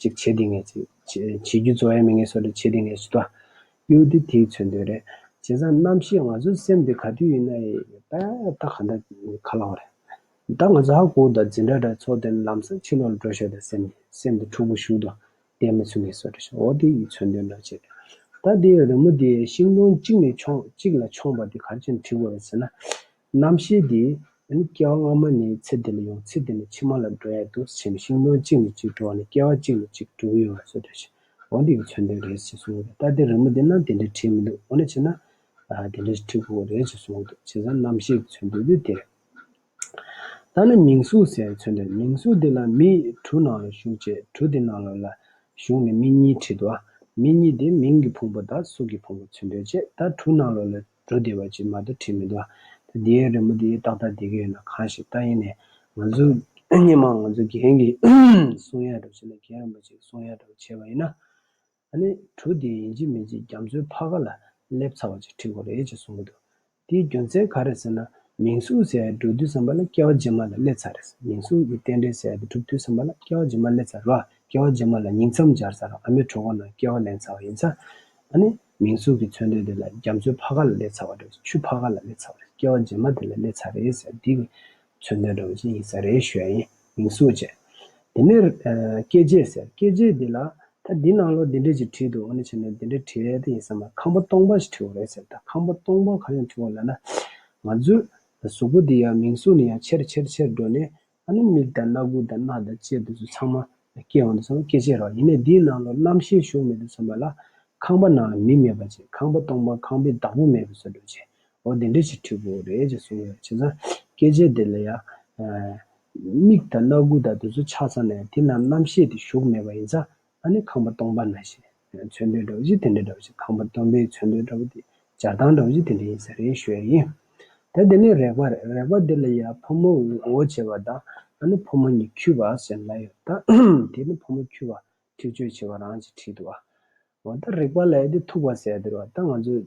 ཅིག་བྱེད་བསྡད་མཁན་ཅིག་བྱེད་བྱེད་རྒྱུ་རྫོགས་ཡ་མེད་མཁན་བཟོ་འདྲ་བྱེད་བསྡད་མཁན་ཅིག་འདུག་སྤྲེའུ་དེ་དེའི་མཚོན་དོན་རེད། བྱས་ཙང་རྣམ་ཤེས་ང་ཚོའི་སེམས་དེ་ག་དུས་ཡིན་ན་ཡིན་ད་ད་ག་འདྲ་ག་ལབ་རེད། ད་ང་ཚོ་ཧ་གོ་ད་འཛིན་གྲྭ་འདྲ་ཚོགས་དེ་ལམ་སང་ཕྱི་ལོགས་ལ་འགྲོ་ཤོག་ད་སེམས་སེམས་དེ་འཁྲུག་པོ་ཞུགས་དང་བསྡད་མི་ཚུགས་ངེས་སོ་རེ་ཞིག་འོ་དེ་ཡི་མཚོན་དོན་འདྲ་བྱེད། ད་དེ་རི་མོ་དེ་ཤིང་སྡོང་གཅིག་ནས་མཆོངས་གཅིག་ལ་མཆོངས་པ་དེ་ག་རེ་བྱས་ནས་བྲིས་དགོས་རེད་ཟེར་ན། རྣམ་ཤེས་དེ་ཨ་ནི་སྐྱེ་བ་སྔ་མ་ནས་ཚེ་འདི་ལ་ཡོང་ཚེ་འདི་ནས་ཕྱི་མ་ལ་འགྲོ་ཡ་འདུག་ཟེར་ནས་ཤིང་སྡོང་གཅིག་ནས་གཅིག་འགྲོ་བ་ནས་སྐྱེ་བ་གཅིག་ནས་གཅིག་འགྲོ་གི་ཡོད་པ་ཚོ་འདྲ་ཞིག་འོ་འདི་གི་མཚོན་དོན་རེད་ཟེར་གསུངས་ཡོད། ད་དེ་རི་མོ་འདི་ན་དེ་འདྲ་བྲིས་མི་འདུག་འོ་ན་བྱས་ན་ཨ་དེ་འདྲ་ཞིག་བྲིས་དགོས་རེད་ཟེར་གསུངས་འདུག་བྱས་ཙང་རྣམ་ཤེས་ཀྱི་མཚོན་དོན་དེ་དེ་རེད། ད་ནི་མིང་གཟུགས་ཟེར་མཚོན་དོན། མིང་གཟུགས་འདི་ལ་མི་གྲུ་ནང་ལ་ཞུགས་རྗེས་གྲུ་འདི་ནང་ལོགས་ལ་ཞུགས་ནས་མི་གཉིས་བྲིས་འདུག་མི་གཉིས་དེ་མིང་གི་ཕུང་པོ་དང་གཟུགས་ཀྱི་ཕུང་པོ་མཚོན་དོན་བྱས། ད་གྲུ་ནང་ལོགས་ལ་འགྲོ་བསྡད་པ་ཅིག་མ་གཏོགས་བྲིས་མི་འདུག་ད་འདིའི་རི་མོ་འདི་ཏག་ཏག་བསྡད་ཀྱི་ཡོད་ན་གང་ཞིག་ད་ཡིན་ནས་ང་ཚོ་སྔོན་མ་ང་ཚོ་རྒན་གྱིས་གསུང་ཡ་འདྲ་བྱས་ན་རྒན་རིན་པོ་ཆེས་གསུང་ཡ་འདྲ་བྱས་པ་ཡིན་ན། ཨ་ནི་གྲུ་དེ་ཡིན་གཅིག་མིན་གཅིག་རྒྱ་མཚོའི་ཕར་ཁ་ལ་སླེབས་ཚར་བ་ཅིག་བྲིས་དགོས་རེད་ཅེས་གསུང་གི་འདུག་དེའི་རྒྱུ་མཚན་ག་རེ་ཟེར་ན། མིང་གཟུགས་ཟེར་ཡ་འགྲོ་དུས་ཙམ་པ་ལ་སྐྱེ་བ་རྗེས་མ་ལ་སླེབས་ཚར་རེད། མིང་གཟུགས་ཀྱི་རྟེན་འབྲེལ་ཟེར་ཡ་དེ་གྲུབ་དུས་ཙམ་པ་ལ་སྐྱེ་བ་རྗེས་མ་སླེབས་ཚར་རེད་བ། སྐྱེ་བ་རྗེས་མ་ལ་ཉིང་མཚམས་སྦྱར་ཚར་རེད། ཨ་མའི་གྲོད་ཁོག་ནང་སྐྱེ་བ་ལེན་ཚར་བ་ཡིན་ཙང་། ཨ་ནི་མིང་གཟུགས་ཀྱི་མཚོན་དོན་དེ་ལ་རྒྱ་མཚོའི་ཕར་ཁ་ལ་སླེབས་ཚར་བ་རེད། ཆུ་ཕར་ཁ་ལ་སླེབས་ཚར་བ་རེད། སྐྱེ་བ་རྗེས་མ་དེ་ལ་སླེབས་ཚར་རེད་ཟེར་འདི་གི་མཚོན་དོན་འདྲ་བོ་ཅིག་ཡིན་ས་རེད་ཞུ་ཡ་ཡིན། མིང་གཟུགས་བྱས། དེ་ནས་ཨ་སྐྱེ་མཆེད་ཟེར། སྐྱེ་མཆེད་འདི་ལ་ད་འདི་ནང་ལོགས་འདི་འདྲ་ཅིག་བྲིས་འདུག་ཨ་ནི་བྱས་ན་འདི་འདྲ་བྲིས་ཡ་དེ་ཡིན་ས་མ་རེད། ཁང་པ་སྟོང་པ་ཞིག་བྲིས་པ་རེད་ཟེར། ད་ཁང་པ་སྟོང་པ་ག་རེ་བྲིས་པ་ལབ་ན། ང་ཚོའི་གཟུགས་པོ་འདི་ཡང་མིང་གཟུགས་ནས་ཡང་ཆེར་ཆེར་ཆེར་འགྲོ་ནས་ཨ་ནི་མིག་དང་སྣ་ཁུག་དང་སྣ་དང་ལྕེ་དེ་ཚོ་ཚང་མ་ སྐྱེ་འོང་དུས་ཙམ་པ་སྐྱེ་མཆེད་རེད་བ། ཡིན་ནའི་འདིའི་ནང་ལ་རྣམ་ཤེས་ཞུགས་མེད་དུས་ཙམ་པ་ལ་ཁང་པ་ནང་ལ་མི་མེད་པ་ཅིག་ཁང་པ་སྟོང་པ་ཁང་པའི་བདག་པོ་མེད་པ་བཟོ་འདྲ་ཅིག་འོ་དེ་འདྲ་ཞིག་འཁྲིད་དགོས་རེད་ཅེས་གསུངས་ཡོད། བྱས་ཙང་སྐྱེ་མཆེད་དེ་ལ་ཡང་མིག་དང་སྣ་ཁུག་དང་དེ་ཚོ་ཆགས་ཚར་ནས་དེ་ནང་རྣམ་ཤེས་དེ་ཞུགས་མེད་པ་ཡིན་ཙང་ཨ་ནི་ཁང་པ་སྟོང་པ་ནང་བཞིན་མཚོན་དོན་འདྲ་བོ་ཞིག་དེ་འདྲ་འདྲ་བོ་ཞིག་ཁང་པ་སྟོང་པའི་མཚོན་དོན་འདྲ་བོ་དེ་སྦྱར་སྟངས་འདྲ་བོ་ཞིག་དེ་འདྲ་ཡིན་ས་རེད་ཞུ་ཡ་ཡིན། ད་དེ་ནས་རེག་པ་རེད། རེག་པ་འདི་ལ་ཡང་ཕོ་མོ་ངོ་བོ་བྱས་པ་དང་ཨ་ནི་ཕོ་མོ་གཉིས་འཁྱུད་པ་ཟེར་ལབ་ཡོད། ད་དེ་ནི་ཕོ་མོ་འཁྱུད་པ་འཁྲིག་སྤྱོད་བྱེད་པ་རང་ཅིག་བྲིས་འདུག་ཨ། འོ་ད་རེག་པ་ལབ་ཡ་དེ་ཐུག་པ་ཟེར་ཡ་དེ་རེད་བ། ད་ང་ཚོས་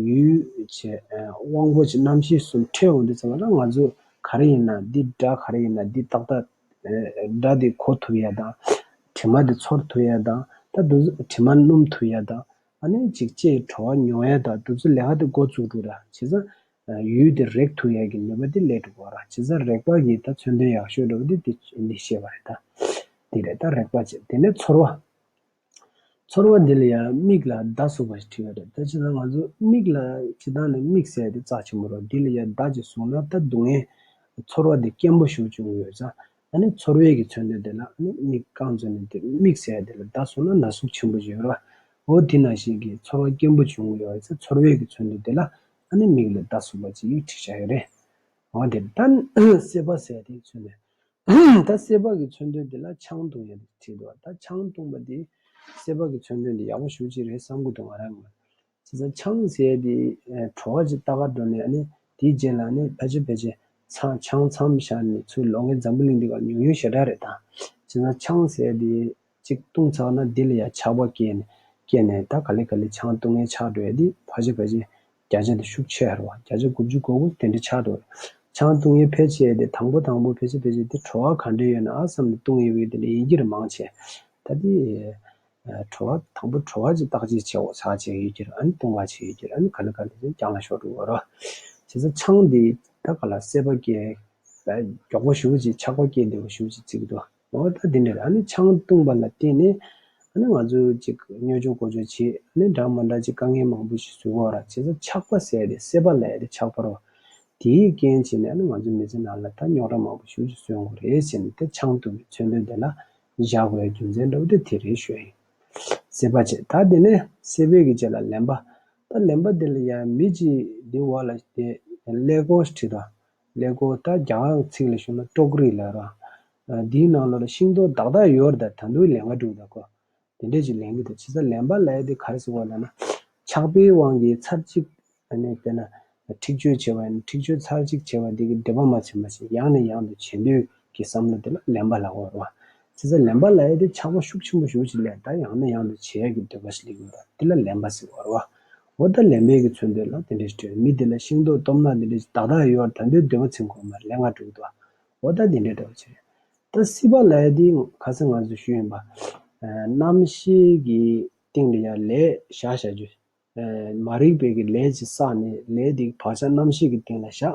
ཡུལ་བྱས་དབང་པོ་བྱས་རྣམ་ཤེས་གསུམ་འཕྲད་འོང་དུས་ཙམ་པ་ལ་ང་ཚོས་ག་རེ་ཡིན་ན་འདི་སྒྲ་ག་རེ་ཡིན་ན་འདི་ཏག་ཏག་སྒྲ་དེ་གོ་ཐུབ་ཡ་དང་། དྲི་མ་དེ་ཚོར་ཐུབ་ཡ་དང་། ད་དུ་དྲི་མ་སྣོམ་ཐུབ་ཡ་དང་། ཨ་ནི་ཅིག་ལྕེའི་བྲོ་བ་མྱོང་ཡ་དང་དུ་ཚོ་ལས་ཀ་དེ་འགོ་བཙུགས་འགྲོ་ར། བྱས་ཙང་ཡུལ་དེ་རེག་ཐུབ་ཡ་གི་ནུས་པ་དེ་སླེབས་འགྲོ་གི་ར། བྱས་ཙང་རེག་པ་གི་ད་མཚོན་དོན་ཡག་ཤོས་འདྲ་བོ་དེ་དེ་འདི་བཤད་པ་རེད་ད། དེ་རེད་ད་རེག་པ་བྱས། དེ་ནས་ཚོར་བ། ཚོར་བ་འདི་ལ་ཡང་མིག་ལ་མདའ་ཟུག་པ་ཞིག་བྲིས་ཡོད་རེད། ད་ཅི་ད་ང་ཚོ་མིག་ལ་ཅི་ད་ནི་མིག་ཟེར་དེ་རྩ་ཆེན་པོ་རེད། འདི་ལ་ཡང་མདའ་ཅིག་ཟུག་ན་ད་སྡུག་བསྔལ་ཚོར་བ་དེ་སྐྱེན་པོ་ཞིག་བྱུང་ཡོད་ཙང་ཨ་ནི་ཚོར་བའི་གི་མཚོན་དོན་དེ་ལ་ཨ་ནི་མིག་རྐང་བཙུགས་ནས་དེ་མིག་ཟེར་དེ་ལ་མདའ་ཟུག་ན་ན་ཟུག་ཆེན་པོ་ཞིག་ཡོད་རེད། འོ་དེ་ནང་བཞིན་གྱི་ཚོར་བ་སྐྱེན་པོ་བྱུང་ཡོད་ཙང་ཚོར་བའི་གི་མཚོན་དོན་དེ་ལ་ཨ་ནི་མིག་ལ་མདའ་ཟུག་པ་ཅིག་བྲིས་བཞག་ཡོད་རེད། འོ་དེ་ད་སྲེད་པ་ཟེར་དེ་མཚོན་དོན། ད་སྲེད་པ་གི་མཚོན་དོན་དེ་ལ་ཆང་འཐུང་ཡ་དེ་བྲིས་འདུག་ད་ཆང་འཐུང་པ་དེ་སྲེད་པ་གི་མཚོན་དོན་དེ་ཡག་པོ་ཞེ་པོ་ཅིག་རེད་བསམ་གི་འདུག་ང་རང་ངོས། བྱས་ཙང་ཆང་ཟེར་དེ་བྲོ་བ་ཅིག་ལྟ་ག་འགྲོ་ནས་ཨ་ནི་དེའི་རྗེས་ལ་ནི་ཕལ་ཆེར་ཕལ་ཆེར་ཆང་ཆང་མཚམས་བཞག་ནས་ཚུར་ལོག་མཁན་འཛམ་བུ་གླིང་འདི་ག་ཉུང་ཉུང་ཞེ་དྲག་རེད་ད། བྱས་ཙང་ཆང་ཟེར་དེ་ཅིག་བཏུང་ཚར་ན་འདི་ལ་ཡ་ཆགས་པ་སྐྱེས་ནས་སྐྱེས་ནས་ད་ག་ལེ་ག་ལེ་ཆང་བཏུང་མཁན་ཆགས་འགྲོ་ཡ་དེ་ཕལ་ཆེར་ཕལ་ཆེར་བརྒྱ་ཆ་དེ་ཤུགས་ཆེ་རུ་བ་བརྒྱ་ཆ་དགུ་བཅུ་གོ་དགུ་དེ་འདྲ་ཆགས་འགྲོ། ཆང་བཏུང་ཡས་ཕལ་ཆེར་དེ་དང་པོ་དང་པོ་ཕལ་ཆེར་ཕལ་ཆེར་དེ་བྲོ་བ་ག་འདྲ་ཡོད་ན་ཨ་བསམ་ནས་བཏུང་ཡས་བས་དེ་འདྲ་ཡིན་གྱི་རེད་མང་ཆེ། ད་དེ་བྲོ་བ་དང་པོ་བྲོ་བ་ཅིག་བརྟག་དཔྱད་བྱེད་འོ་ཆགས་བྱས་ཡོད་ཀྱི་རེད། ཨ་ནི་བཏུང་བ་བྱས་ཡོད་ཀྱི་རེད། ཨ་ནི་ག་ལེ་ག་ལེ་དེ་རྒྱང་ལ་ཤོར་འགྲོ་གི་རེད། བྱས་ཙང་ཆང་དེ་ད་ག་ལ་སྲེད་པ་སྐྱེ་མགྱོགས་པོ་ཞེ་པོ་ཅིག་ཆགས་པ་སྐྱེ་བདེ་པོ་ཞེ་པོ་ཅིག་བརྩི་གི་འདུག་འོ་ད་དེ་འདྲ་རེད། ཨ་ནི་ཆང་བཏུང་བ་ལ་བརྟེན་ནས་ཨ་ནི་ང་ཚོ་ཅིག་སྨྱོ་སྦྱོར་གོ་སྦྱོར་བྱེད། ཨ་ནི་འདྲ་མ་འདྲ་ཅིག་དཀའ་ངལ་མང་པོ་ཞིག་བཟོ་གི་ཡོད་རེད། བྱས་ཙང་ཆགས་པ་ཟེར་དེ་སྲེད་པ་ལབ་ཡ་དེ་ཆགས་པ་རེད། དེའི་རྐྱེན་བྱས་ནས་ཨ་ནི་ང་ཚོ་མི་ཚེ་ནང་ལ་ད་རྙོག་དྲ་མང་པོ་ཞེ་པོ་ཅིག་བཟོ་ཡོང་གི་རེད་ཟེར་ནས་དེ་ཆང་བཏུང་བའི་མཚོན་དོན་དེ་ལ་བཞག་དགོས་ཡ་རྒྱུ་མཚན་འདྲ་བོ་དེ་དེ་རེད་ཞུ་ཡ་ཡིན། སྲེད་པ་བྱས། ད་དེ་ནས་སྲེད་པའི་གི་རྗེས་ལ་ལེན་པ། ད་ལེན་པ་དེ་ལ་ཡང་མི་གཅིག་འདི་འོག་ལ་དེ་ཀླད་ཀོར་ཞིག་བྲིས་དང་། ཀླད་ཀོར་ད་རྒྱ་གར་ཚིག་ལ་ཞུ་ན་ཀྲོ་ཀ་རི་ལབ་ར། འདིའི་ནང་ལོགས་ལ་ཤིང་ཏོག་དག་དག་ཡོད་རེད། ད་ད་དུང་ལེན་ག་འགྲོ་གི་འདུག་གོ། དེ་འདྲས་ཅིག་ལེན་གི་འདུག་བྱས་ཙང་ལེན་པ་ལབ་ཡ་དེ་ག་རེ་ཟེར་བ་ལབ་ན། ཆགས་པའི་དབང་གིས་ཚར་གཅིག་ཨ་ནི་དཔེར་ན་འཁྲིག་སྤྱོད་བྱས་པ་ཡིན་ན་འཁྲིག་སྤྱོད་ཚར་གཅིག་བྱས་པ་འདི་གི་འདོད་པ་མ་ཚིམ་པ་ཞིག་ཡང་ནས་ཡང་དུ་བྱེད་འདོད་ཀྱི་བསམ་བློ་དེ་ལ་ལེན་པ་ལབ་དགོས་རེད་བ། བྱས་ཙང་ལེན་པ་ལབ་ཡ་དེ་ཆགས་པ་ཤུགས་ཆེན་པོ་ཞེ་པོ་ཅིག་སླེབས་ད་ཡང་ནས་ཡང་དུ་བྱེད་ཡ་གི་འདོད་པ་ཞིག་སླེབས་ཡོད་རེད། དེ་ལ་ལེན་པ་ཟེར་བ་རེད་བ། འོ་ད་ལེན་པའི་གི་མཚོན་དོན་ལ་དེ་འདྲས་ཞིག་སྤྲད། མི་དེ་ལ་ཤིང་ཏོག་སྟོབས་ན་དེ་འདྲས་ཞིག་དག་དག་ཡོད་ད་འདོད་འདོད་པ་ཚིམ་གོ་མ་ལེན་ག་འགྲོ་གི་འདུག་འོ་ད་དེ་འདྲས་འདྲ་བོ་བྱས། ད་སྲིད་པ་ལབ་ཡ་དེ་ཁ་སང་ང་ཚོས་ཞུས་ཡིན་པ། རྣམ་ཤེས་ཀྱི་སྟེང་དུ་ཡང་ལས་བཞག་བཞག་རྒྱུ། མ་རིག་པའི་གི་ལས་ཅིག་བསགས་ནས་ལས་དེ་བག་ཆགས་རྣམ་ཤེས་ཀྱི་སྟེང་ལ་བཞག་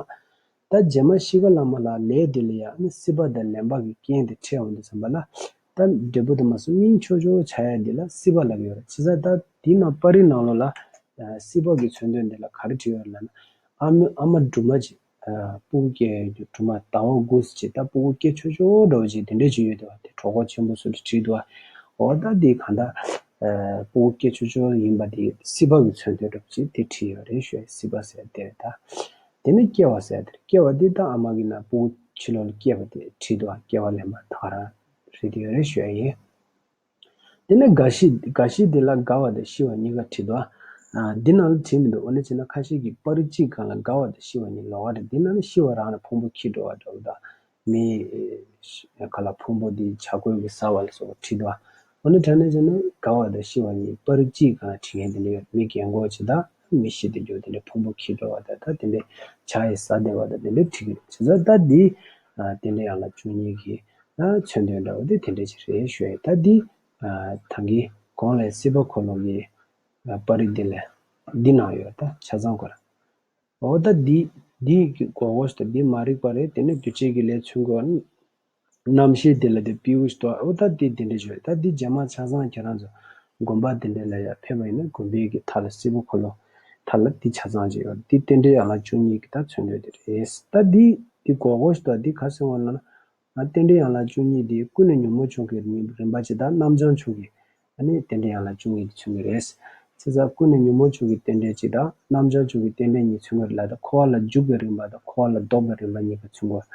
ད་རྗེས་མ་གཤིས་ཀ་ལ་མ་ལ་ལས་དེ་ལ་ཡང་ནི་སྲིད་པ་དང་ལེན་པ་གི་རྐྱེན་དེ་འཕྲད་འོང་དུས་ཙམ་པ་ལ། ད་འབྲས་བུ་དེ་མ་སོང་སྨིན་ཆོག་ཆོག་བྱ་ཡ་འདི་ལ་སྲིད་པ་ལབ་ཀྱི་ཡོད་རེད། བྱས་ཙང་ད་དེའི་ནང་པར་རིས་ནང་ལོགས་ལ་སྲིད་པ་གི་མཚོན་དོན་འདི་ལ་ག་རེ་བྲིས་ཡོད་རེད་ལབ་ན། ཨ་མ་ཨ་མ་སྦྲུམ་མ་ཅིག་ཨ་སྤུ་གུ་སྐྱེ་ཡོད་རྒྱུ་སྦྲུམ་མ་ཟླ་བ་དགུ་ཙམ་ཅིག་ད་སྤུ་གུ་སྐྱེ་ཆོག་ཆོག་འདྲ་བོ་ཅིག་དེ་འདྲས་ཅིག་ཡོད་དེ་བ། དེ་གྲོད་ཁོག་ཆེན་པོ་སུ་དེ་བྲིས་འདུག་བ། འོ་ད་དེ་གང་ལྟར་ཨ་སྤུ་གུ་སྐྱེ་ཆོག་ཆོག་ཡིན་པ་དེ་སྲིད་པ་གི་མཚོན་དོན་འདྲ་བོ་ཅིག་དེ་བྲིས་ཡོད་རེད་ཞུ་ཡ། སྲིད་པ་ཟེར་དེ་རེད་ད། དེ་ནས་སྐྱེ་བ་ཟེར་དེ་རེད། སྐྱེ་བ་དེ་ད་ཨ་མ་གི་ནང་སྤུ་གུ་ཕྱི་ལོགས་ལ་སྐྱེ་བ་དེ་བྲིས་འདུག་བ། སྐྱེ་བ་ལེན་པ་ད་ག་རང་རེད་དེ་ཡོད་རེད་ཞུ་ཡ་ཡིན། དེ་ནས་རྒ་ཤི། རྒ་ཤི་དེ་ལ་རྒ་བ་དང་ཤི་བ་གཉིས་ཀ་བྲིས་འདུག་ཨ། འདི་ནང་ལ་བྲིས་མི་འདུག་འོ་ན་བྱས་ན་ཁ་ཤས་ཀྱིས་པར་རིས་གཅིག་སྒང་ལ་རྒ་བ་དང་ཤི་བ་གཉིས་ལོགས་ཀ་རེད། འདི་ནང་ལ་ཤི་བ་རང་ལ་ཕུང་པོ་འཁྱེར་འགྲོ་བ་འདྲ་བོ་དང་། མི་ག་ལ་ཕུང་པོ་འདི་བྱ་རྒོད་ཀྱིས་ཟ་བ་ལ་སོགས་པ་བྲིས་འདུག་ཨ། འོ་ན་དྲང་གནས་བྱས་ན་རྒ་བ་དང་ཤི་བ་གཉིས་པར་རིས་གཅིག་སྒང་ལ་བྲིས་མཁན་དེ་འདྲ་ཡོད། མི་རྒན་གོག་ཅིག་དང་མི་ཤི་སྟེ་འགྱོ་དེ་འདྲ་ཕུང་པོ་འཁྱེར་འགྲོ་བ་དང་ད་དེ་འདྲ་བྱ་ཡིས་ཟ་བསྡད་པ་དང་དེ་འདྲ་བྲིས་ཀྱི་རེད། བྱས་ཙང་ད་འདི་དེ་འདྲ་ཡང་ལ་བཅུ་གཉིས་ཀྱི། ད་མཚོན་དོན་འདྲ་བོ་དེ་དེ་འདྲ་ཅིག་རེད་ཞུ་ཡ། ད་འདི་ད་གིན་གོང་ལ་སྲིད་པ་འཁོར་ལོ་གི་པར་རིས་འདི་ལ་འདི་ནང་ཡོད་ད་ཆ་ཚང་སྐོར། འོ་ད་འདི་འདི་གི་མགོ་སྐོར་ཞིག་ད་འདི་མ་རིག་པ་རེད། དེ་ནས་འདུ་བྱེད་ཀྱི་ལས་ཚུལ་འགོ་རྣམ་ཤེས་དེ་ལ་དེ་པིའུ་ཞིག་ཏོ། འོ་ད་འདི་དེ་འདྲ་ཞིག་རེད། ད་འདི་རྗེས་མ་ཆ་ཚང་ཁྱེད་རང་ཚོ་དགོན་པ་དེ་འདྲ་ལ་ཡ་ཕེབས་པ་ཡིན་ན་དགོན་པའི་གི་མཐའ་ལ་སྲིད་པ་འཁོར་ལོ་མཐའ་ལ་འདི་ཆ་ཚང་ཅིག་ཡོད། འདི་རྟེན་འབྲེལ་ཡན་ལག་བཅུ་གཉིས་ཀྱི་ད་མཚོན་དོན་དེ་རེད། ད་འདི་འདི་མགོ་སྐོར་ཞིག་ཏོ། འདི་ག་ཟེར་བ་ལབ་ན། རྟེན་འབྲེལ་ཡན་ལག་བཅུ་གཉིས་དེ་ཀུན་ནས་ཉོན་མོངས་ཕྱོགས་ཀྱི་རིམ་པ་གཅིག་དང་རྣམ་བྱང་ཕྱོགས་ཀྱི་ཨ་ནི་རྟེན་འབྲེལ་ཡན་ལག་བཅུ་གཉིས་དེ་མཚོན་གྱི་རེད། བྱས་ཙང་ཀུན་ནས་ཉོན་མོངས་ཕྱོགས་ཀྱི་རྟེན་འབྲེལ་གཅིག་དང་རྣམ་བྱང་ཕྱོགས་ཀྱི་རྟེན་འབྲེལ་གཉིས་མཚོན་གྱི་རེད་ལ། ད་འཁོར་བ་ལ་འཇུག་པའི་རིམ་པ་དང་འཁོར་བ་ལ་ལྡོག་པའི་རིམ་པ་གཉིས་ཀ་མཚོན་གྱི་རེད།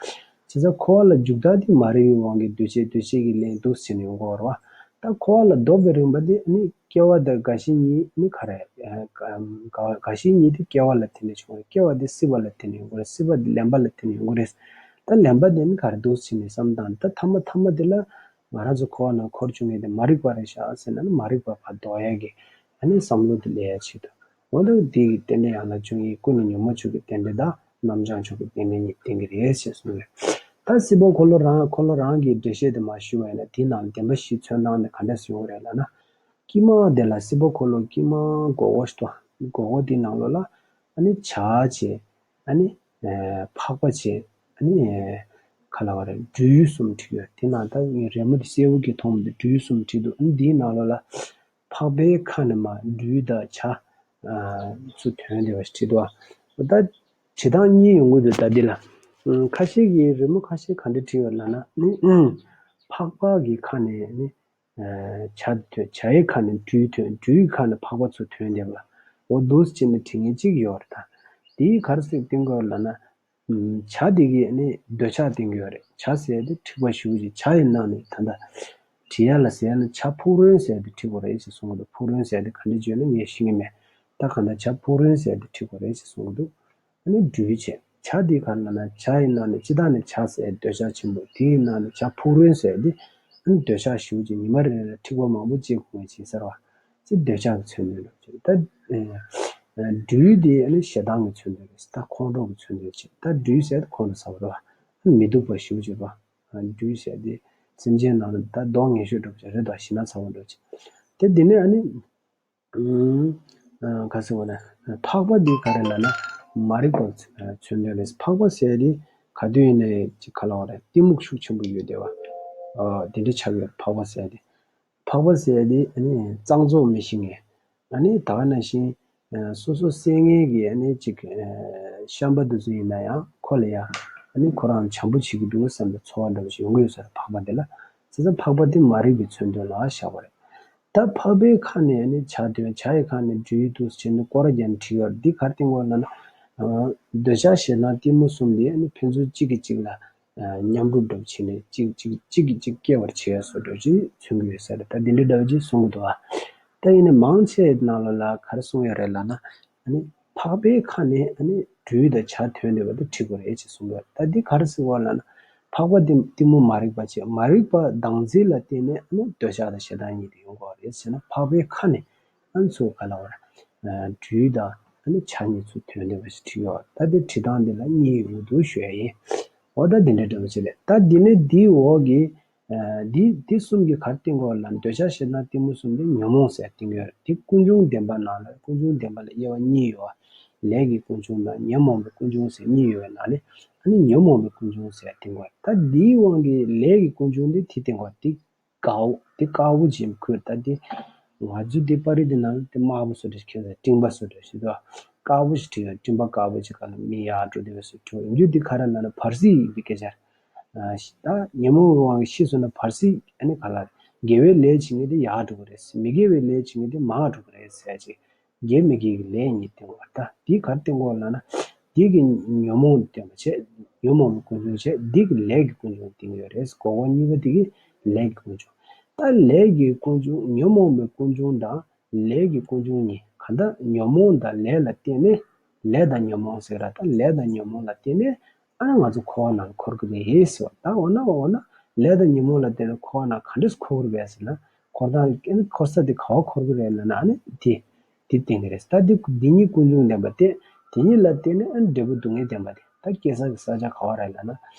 བྱས་ཙང་འཁོར་བ་ལ་འཇུག་ལྡོག་དེ་མ་རིག་པའི་དབང་གིས་འདུ་བྱེད་འདུ་བྱེད་ཀྱི་ལས་འདུག་ཟེར་ནས་ཡོང་གི་ཡོད་རེད་བ། ད་འཁོར་བ་ལ་ལྡོག་པའི་རིམ་པ་དེ་ནི་སྐྱེ་བ་དང་རྒ་ཤི་གཉིས་ནི་ག་རེ། ཨ་རྒ་རྒ་ཤི་གཉིས་དེ་སྐྱེ་བ་ལ་བརྟེན་ནས་བྱུང་བ་རེད། སྐྱེ་བ་དེ་སྲིད་པ་ལ་བརྟེན་ནས་ཡོང་གི་རེད། སྲིད་པ་དེ་ལེན་པ་ལ་བརྟེན་ནས་ཡོང་གི་རེད། ད་ལེན་པ་དེ་ནི་ག་རེ་འདུག་ཟེར་ནས་བསམ་སྟངས། ད་ཐ་མ་ཐ་མ་དེ་ལ་ང་རང་ཚོ་འཁོར་བ་ནང་འཁོར་བཅུག་མཁན་དེ་མ་རིག་པ་རེད་ཤག་ཟེར་ན་ནི་མ་རིག་པ་ཕར་ལྡོག་ཡ་གི་ཨ་ནི་བསམ་བློ་དེ་སླེབས་ཡ་ཆེད་དུ། འོ་ད་དེ་གི་རྟེན་འབྲེལ་ཡན་ལག་བཅུ་གཉིས་ཀུན་ནས་ཉོན་མོངས་ཕྱོགས་ཀྱི་རྟེན་འབྲེལ་དང་རྣམ་བྱང་ཕྱོགས་ཀྱི་རྟེན་འབྲེལ་གཉིས་བསྟན་གྱི་རེད་ཅེས་གསུངས་རེད། ད་སྲིད་པ་འཁོར་ལོ་རང་འཁོར་ལོ་རང་གི་འགྲེལ་བཤད་དེ་མར་ཞུས་པ་ཡིན་ན་དེའི་ནང་བདེན་པ་བཞི་མཚོན་སྟངས་དེ་ག་འདྲ་ཞིག་ཡོང་གི་རེད་ལབ་ན། དཀྱིལ་མ་དེ་ལ་སྲིད་པ་འཁོར་ལོ་དཀྱིལ་མ་སྒོར་སྒོར་ཞིག་འདུག་སྒོར་སྒོར་དེའི་ནང་ལོགས་ལ་ཨ་ནི་བྱ་བྱས། ཨ་ནི་ཨེ་འཕགས་པ་བྱས། ཨ་ནི་ཨེ་ག་ལབ་དགོས་རེད། སྦྲུལ་གསུམ་བྲིས་ཡོད། དེ་ནང་ད་ངས་རི་མོ་དེ་གསལ་པོ་གི་མཐོང་མི་འདུག་སྦྲུལ་གསུམ་བྲིས་འདུག་ཨ་ནི་འདིའི་ནང་ལོགས་ལ་འཕགས་པའི་ཁ་ནས་མར་སྦྲུལ་དང་བྱ་ཨ་ཚུར་ཐོན་བསྡད་པ་ཞིག་བྲིས་འདུག་ཨ་ད་བྲིས་སྟངས་གཉིས་ཡོང་གི་འདུག་ད་འདི་ལ་ཨ་ཁ་ཤས་ཀྱིས་རི་མོ་ཁ་ཤས་ག་འདྲ་བྲིས་ཡོད་ལབ་ན་ནི་ཨ་འཕགས་པ་གི་ཁ་ནས་ནི་ཨ་བྱ་ཐོན། བྱ་ཡི་ཁ་ནས་སྦྲུལ་ཐོན། སྦྲུལ་གྱི་ཁ་ནས་འཕགས་པ་ཚུར་ཐོན་བསྡད་པ་ལ་འོ་འདུག་སེ་བྱས་ནས་བྲིས་མཁན་གཅིག་ཡོད་རེད། ད་དེའི་ག་རེ་ཟེར་བསྟན་གྱི་ཡོད་ལབ་ན། ཨམ། བྱ་དེ་གི་ནི་འདོད་ཆགས་བསྟན་གྱི་ཡོད་རེད། བྱ་ཟེར་དེ་འཁྲིག་པ་ཞེ་པོ་ཅིག་བྱ་ཡི་ནང་ནས་ད་ལྟ་བྲིས་ཡ་ལ་ཟེར་ན་བྱ་ཕུག་རོན་ཟེར་དེ་འཁྲིག་པ་རེད་ཅེས་གསུང་གི་འདུག་ཕུག་རོན་ཟེར་དེ་ག་འདྲ་བརྗོད་ན་ངས་ཤེས་ཀྱི་མེད། ད་གང་ལྟར་བྱ་ཕུག་རོན་ཟེར་དེ་འཁྲིག་པ་རེད་ཅེས་གསུང་གི་འདུག་ཨ་ནི་སྦྲུལ་བྱས། བྱ་དེ་ག་ལབ་ན་བྱ་ཡི་ནང་ནས་སྤྱིར་བཏང་ནས་བྱ་ཟེར་འདོད་ཆགས་ཆེན་པོ། དེའི་ནང་ནས་བྱ་ཕུག་རོན་ཟེར་དེ་ཨ་ནི་འདོད་ཆགས་ཞེ་པོ་ཅིག་ཉི་མ་རེ་རེ་ལ་འཁྲིག་པ་མང་པོ་སྐྱེ་དགོས་ངེས་ཅིག་ཟེར་བ། ཅིག་འདོད་ཆགས་ཀྱི་མཚོན་དོན་རེད། ད་ཨ་སྦྲུལ་དེ་ཨ་ནི་ཞེ་སྡང་གི་མཚོན་དོན་རེད། ད་ཁོང་ཁྲོ་གི་མཚོན་དོན་བྱེད། ད་སྦྲུལ་ཟེར་ཁོང་ཁྲོ་ཟ་བ་རེད་བ། མི་སྡུག་པ་ཞེ་པོ་ཅིག་རེད་བ། སྦྲུལ་ཟེར་དེ་སེམས་ཅན་ནང་ལ་ད་སྡུག་བསྔལ་ཤོས་འདྲ་པོ་ཅིག་རེད་དོ། ཞེ་སྡང་ཚ་བོ་འདྲ་པོ་ཅིག་དེ་དེ་ནས་ཨ་ནི་ཨ་ག་ཟེར་བ་ན་འཕགས་པ་འདི་ག་རེ་ལབ་ན་མ་རིག་པ་མཚོན་དོན་རེད། འཕགས་པ་ཟེར་དེ་ག་དུས་ཡིན་ནའི་ཅིག་ག་ལབ་དགོས་རེད། གཏི་མུག་ཤུགས་ཆེན་པོ་ཡོད་བསྡད་པ། ཨ་དེ་འདྲ་ཆགས་ཡོད་རེད། འཕགས་པ་ཟེར་དེ། འཕགས་པ་ཟེར་དེ་ཨ་ནི་གཙང་བཙོག་མི་ཤེས་མཁན། ཨ་ནི་ད་ག་ནང་བཞིན་ཨ་སོ་སོ་བསད་མཁན་གྱི་ཨ་ནི་ཅིག་ཨ་བཤན་པ་དེ་ཚོ་ཡིན་ན་ཡང་ཁོ་ལ་ཡང་ཨ་ནི་ཁོ་རང་བྱམས་པོ་བྱེད་ཀྱི་འདུག་བསམ་པའི་ཚོར་བ་འདྲ་པོ་ཞིག་ཡོང་གི་ཡོད་ས་རེད། འཕགས་པ་དེ་ལ། བྱས་ཙང་འཕགས་པ་དེ་མ་རིག་པའི་མཚོན་དོན་ལ་བཞག་པ་རེད། ད་འཕགས་པའི་ཁ་ནས་ཨ་ནི་བྱ་ཐོན། བྱ་ཡི་ཁ་ནས་སྦྲུལ་འདུག་ཟེར་ནས་སྐོར་ར་རྒྱག་ནས་བྲིས་ཡོད་རེད། འདི་ག་རེ་བསྟན་གྱི་ཡོད་ལབ་ན། ཨ་འདོད་ཆགས་ཞེ་སྡང་གཏི་མུག་གསུམ་དེ་ཨ་ནི་ཕན་ཚུན་གཅིག་གིས་གཅིག་ལ་ཨ་མཉམ་རུབ་འདྲ་པོ་བྱས་ནས་གཅིག་གཅིག་གཅིག་གིས་གཅིག་སྐྱེ་བར་བྱེད་ཡ་བཟོ་འདྲ་ཅིག་མཚོན་གྱི་ཡོད་ས་རེད། ད་འདི་འདྲ་འདྲ་པོ་ཅིག་གསུང་གི་འདུག་ཨ། ད་ཡིན་ནའི་མང་ཆེ་ནང་ལོགས་ལ་ག་རེ་གསུངས་ཡོད་རེད་ལབ་ན། ཨ་ནི་འཕགས་པའི་ཁ་ནས་ཨ་ནི་སྦྲུལ་དང་བྱ་ཐོན་བསྡད་པ་དེ་འགྲིག་གི་རེད་ཅེས་གསུངས་ཡོད། ད་འདི་ག་རེ་ཟེར་བ་ལབ་ན། འཕགས་པ་དེ་གཏི་མུག་མ་རིག་པ་བྱས། མ་རིག་པ་ལྡང་ཚུལ་ལ་བརྟེན་ནས་ཨ་ནི་འདོད་ཆགས་དང་ཞེ་སྡང་གཉིས་དེ་ཡོང་གི་རེད་ཟེར་ན། འཕགས་པའི་ཁ་ནས་ཨ་ནི་ཚུར་ག་ལབ་དགོས་རེད། སྦྲུལ་དང་ཨ་ནི་བྱ་གཉིས་ཚུར་ཐོན་བསྡད་པ་ཞིག་བྲིས་ཡོད། ད་དེ་བྲིས་སྟངས་འདི་ལ་གཉིས་ཡོང་གི་འདུག་ཞུ་ཡ་ཡིན། འོ་ད་འདི་འདྲའི་འདྲ་པོ་ཅིག་རེད། ད་འདི་ནས་འདིའི་འོག་གི་ཨ་འདི་འདི་གསུམ་གྱིས་ག་རེ་བསྟན་གྱི་ཡོད་ལབ་ན། འདོད་ཆགས་ཞེ་སྡང་གཏི་མུག་གསུམ་དེ་ཉོན་མོངས་ཟེར་བསྟན་གྱི་ཡོད་རེད། དེ་ཀུན་འབྱུང་བདེན་པ་ནང་ལ། ཀུན་འབྱུང་བདེན་པ་ལ་དབྱེ་བ་གཉིས་ཡོད། ལས་ཀྱི་ཀུན་འབྱུང་དང་ཉོན་མོངས་པའི་ཀུན་འབྱུང་ཟེར་གཉིས་ཡོད་པའི་ནང་ནས་ཨ་ནི་ཉོན་མོངས་པའི་ཀུན་འབྱུང་ཟེར་བསྟན་གྱི་ཡོད་རེད། ད་འདིའི་དབང་གིས་ལས་ཀྱི་ཀུན་འབྱུང་འདི་དེ་བསྟན་གྱི་ཡོད་རེད། དེ་དཀར་པོ། དེ་དཀར་པོ་ཅིག་ཁུར། ད་དེ་ང་ཚོའི་དེ་པར་རིས་དེ་ནང་དེ་དམར་པོ་བཟོ་འདྲ་ཞིག་ཁྱེར་ཟེར། སྤྲིན་པ་བཟོ་འདྲ་ཞིག་འདུག་དཀར་པོ་ཞིག་བྲིས་ཡོད། སྤྲིན་པ་དཀར་པོ་ཅིག་ག་ལ་མི་ཡར་འགྲོ་བསྡད་པ་བཟོ་འདྲ། ཡིན་རྒྱུ་དེ་ག་རེ་ལབ་ན་བར་སྲིད་ཀྱི་སྐད་ཆ་རེད། ཨ་ད་ཉོན་མོངས་པའི་དབང་གིས་ཤི་སོང་ན་བར་སྲིད་ཨ་ནི་ག་ལ་དགེ་བའི་ལས་བྱེད་མཁན་དེ་ཡར་འགྲོ་གི་རེད། མི་དགེ་བའི་ལས་བྱེད་མཁན་དེ་མར་འགྲོ་གི་རེད་ཟེར་ཅིག་དགེ་མི་དགེ་གི་ལས་གཉིས་བསྟན་པ་རེད། ད་འདི་ག་རེ་བསྟན་གྱི་ཡོད་ལབ་ན། འདི་གི་ཉོན་མོངས་བསྟན་པ་བྱས། ཉོན་མོངས་པའི་ཀུན་འབྱུང་བྱས། འདི་གི་ལས་ཀྱི་ཀུན་འབྱུང་བསྟན་གྱི་ཡོད་རེད། སྒོར་སྒོར་གཉིས་པ་དེ་གི་ལས་ཀྱི་ཀུན་འབྱུང་། ད་ལས་ཀྱི་ཀུན་འབྱུང་། ཉོན་མོངས་པའི་ཀུན་འབྱུང་དང་ལས་ཀྱི་ཀུན་འབྱུང་གཉིས། གང་ལྟར་ཉོན་མོངས་དང་ལས་ལ་བརྟེན་ནས། ལས་དང་ཉོན་མོངས་ཟེར་ར། ད་ལས་དང་ཉོན་མོངས་ལ་བརྟེན་ནས་ཨ་ནི་ང་ཚོ་འཁོར་བ་ནང་འཁོར་གྱི་རེད་ཟེར་བ། ད་འོ་ན་འོ་ན་ལས་དང་ཉོན་མོངས་ལ་བརྟེན་ནས་འཁོར་བ་ནང་ག་འདྲས་འཁོར་གྱི་རེད་ཟེར་ན། འཁོར་སྟངས་ཨ་ནི་འཁོར་ས་དེ་ག་པར་འཁོར་གྱི་རེད་ལབ་ན། ཨ་ནི་དེ་དེ་བསྟན་གྱི་རེད། ད་དེ་འདི་གཉིས་ཀུན་འབྱུང་བདེན་པ་སྟེ། དེ་གཉིས་ལ་བརྟེན་ནས་ཨ་ནི་འབྲས་བུ་སྡུག་བསྔལ་བདེན་པ་དེ། ད་སྐྱེ་ས་གི་ས་ཆ་ག་པར་རེད་ལབ་ན།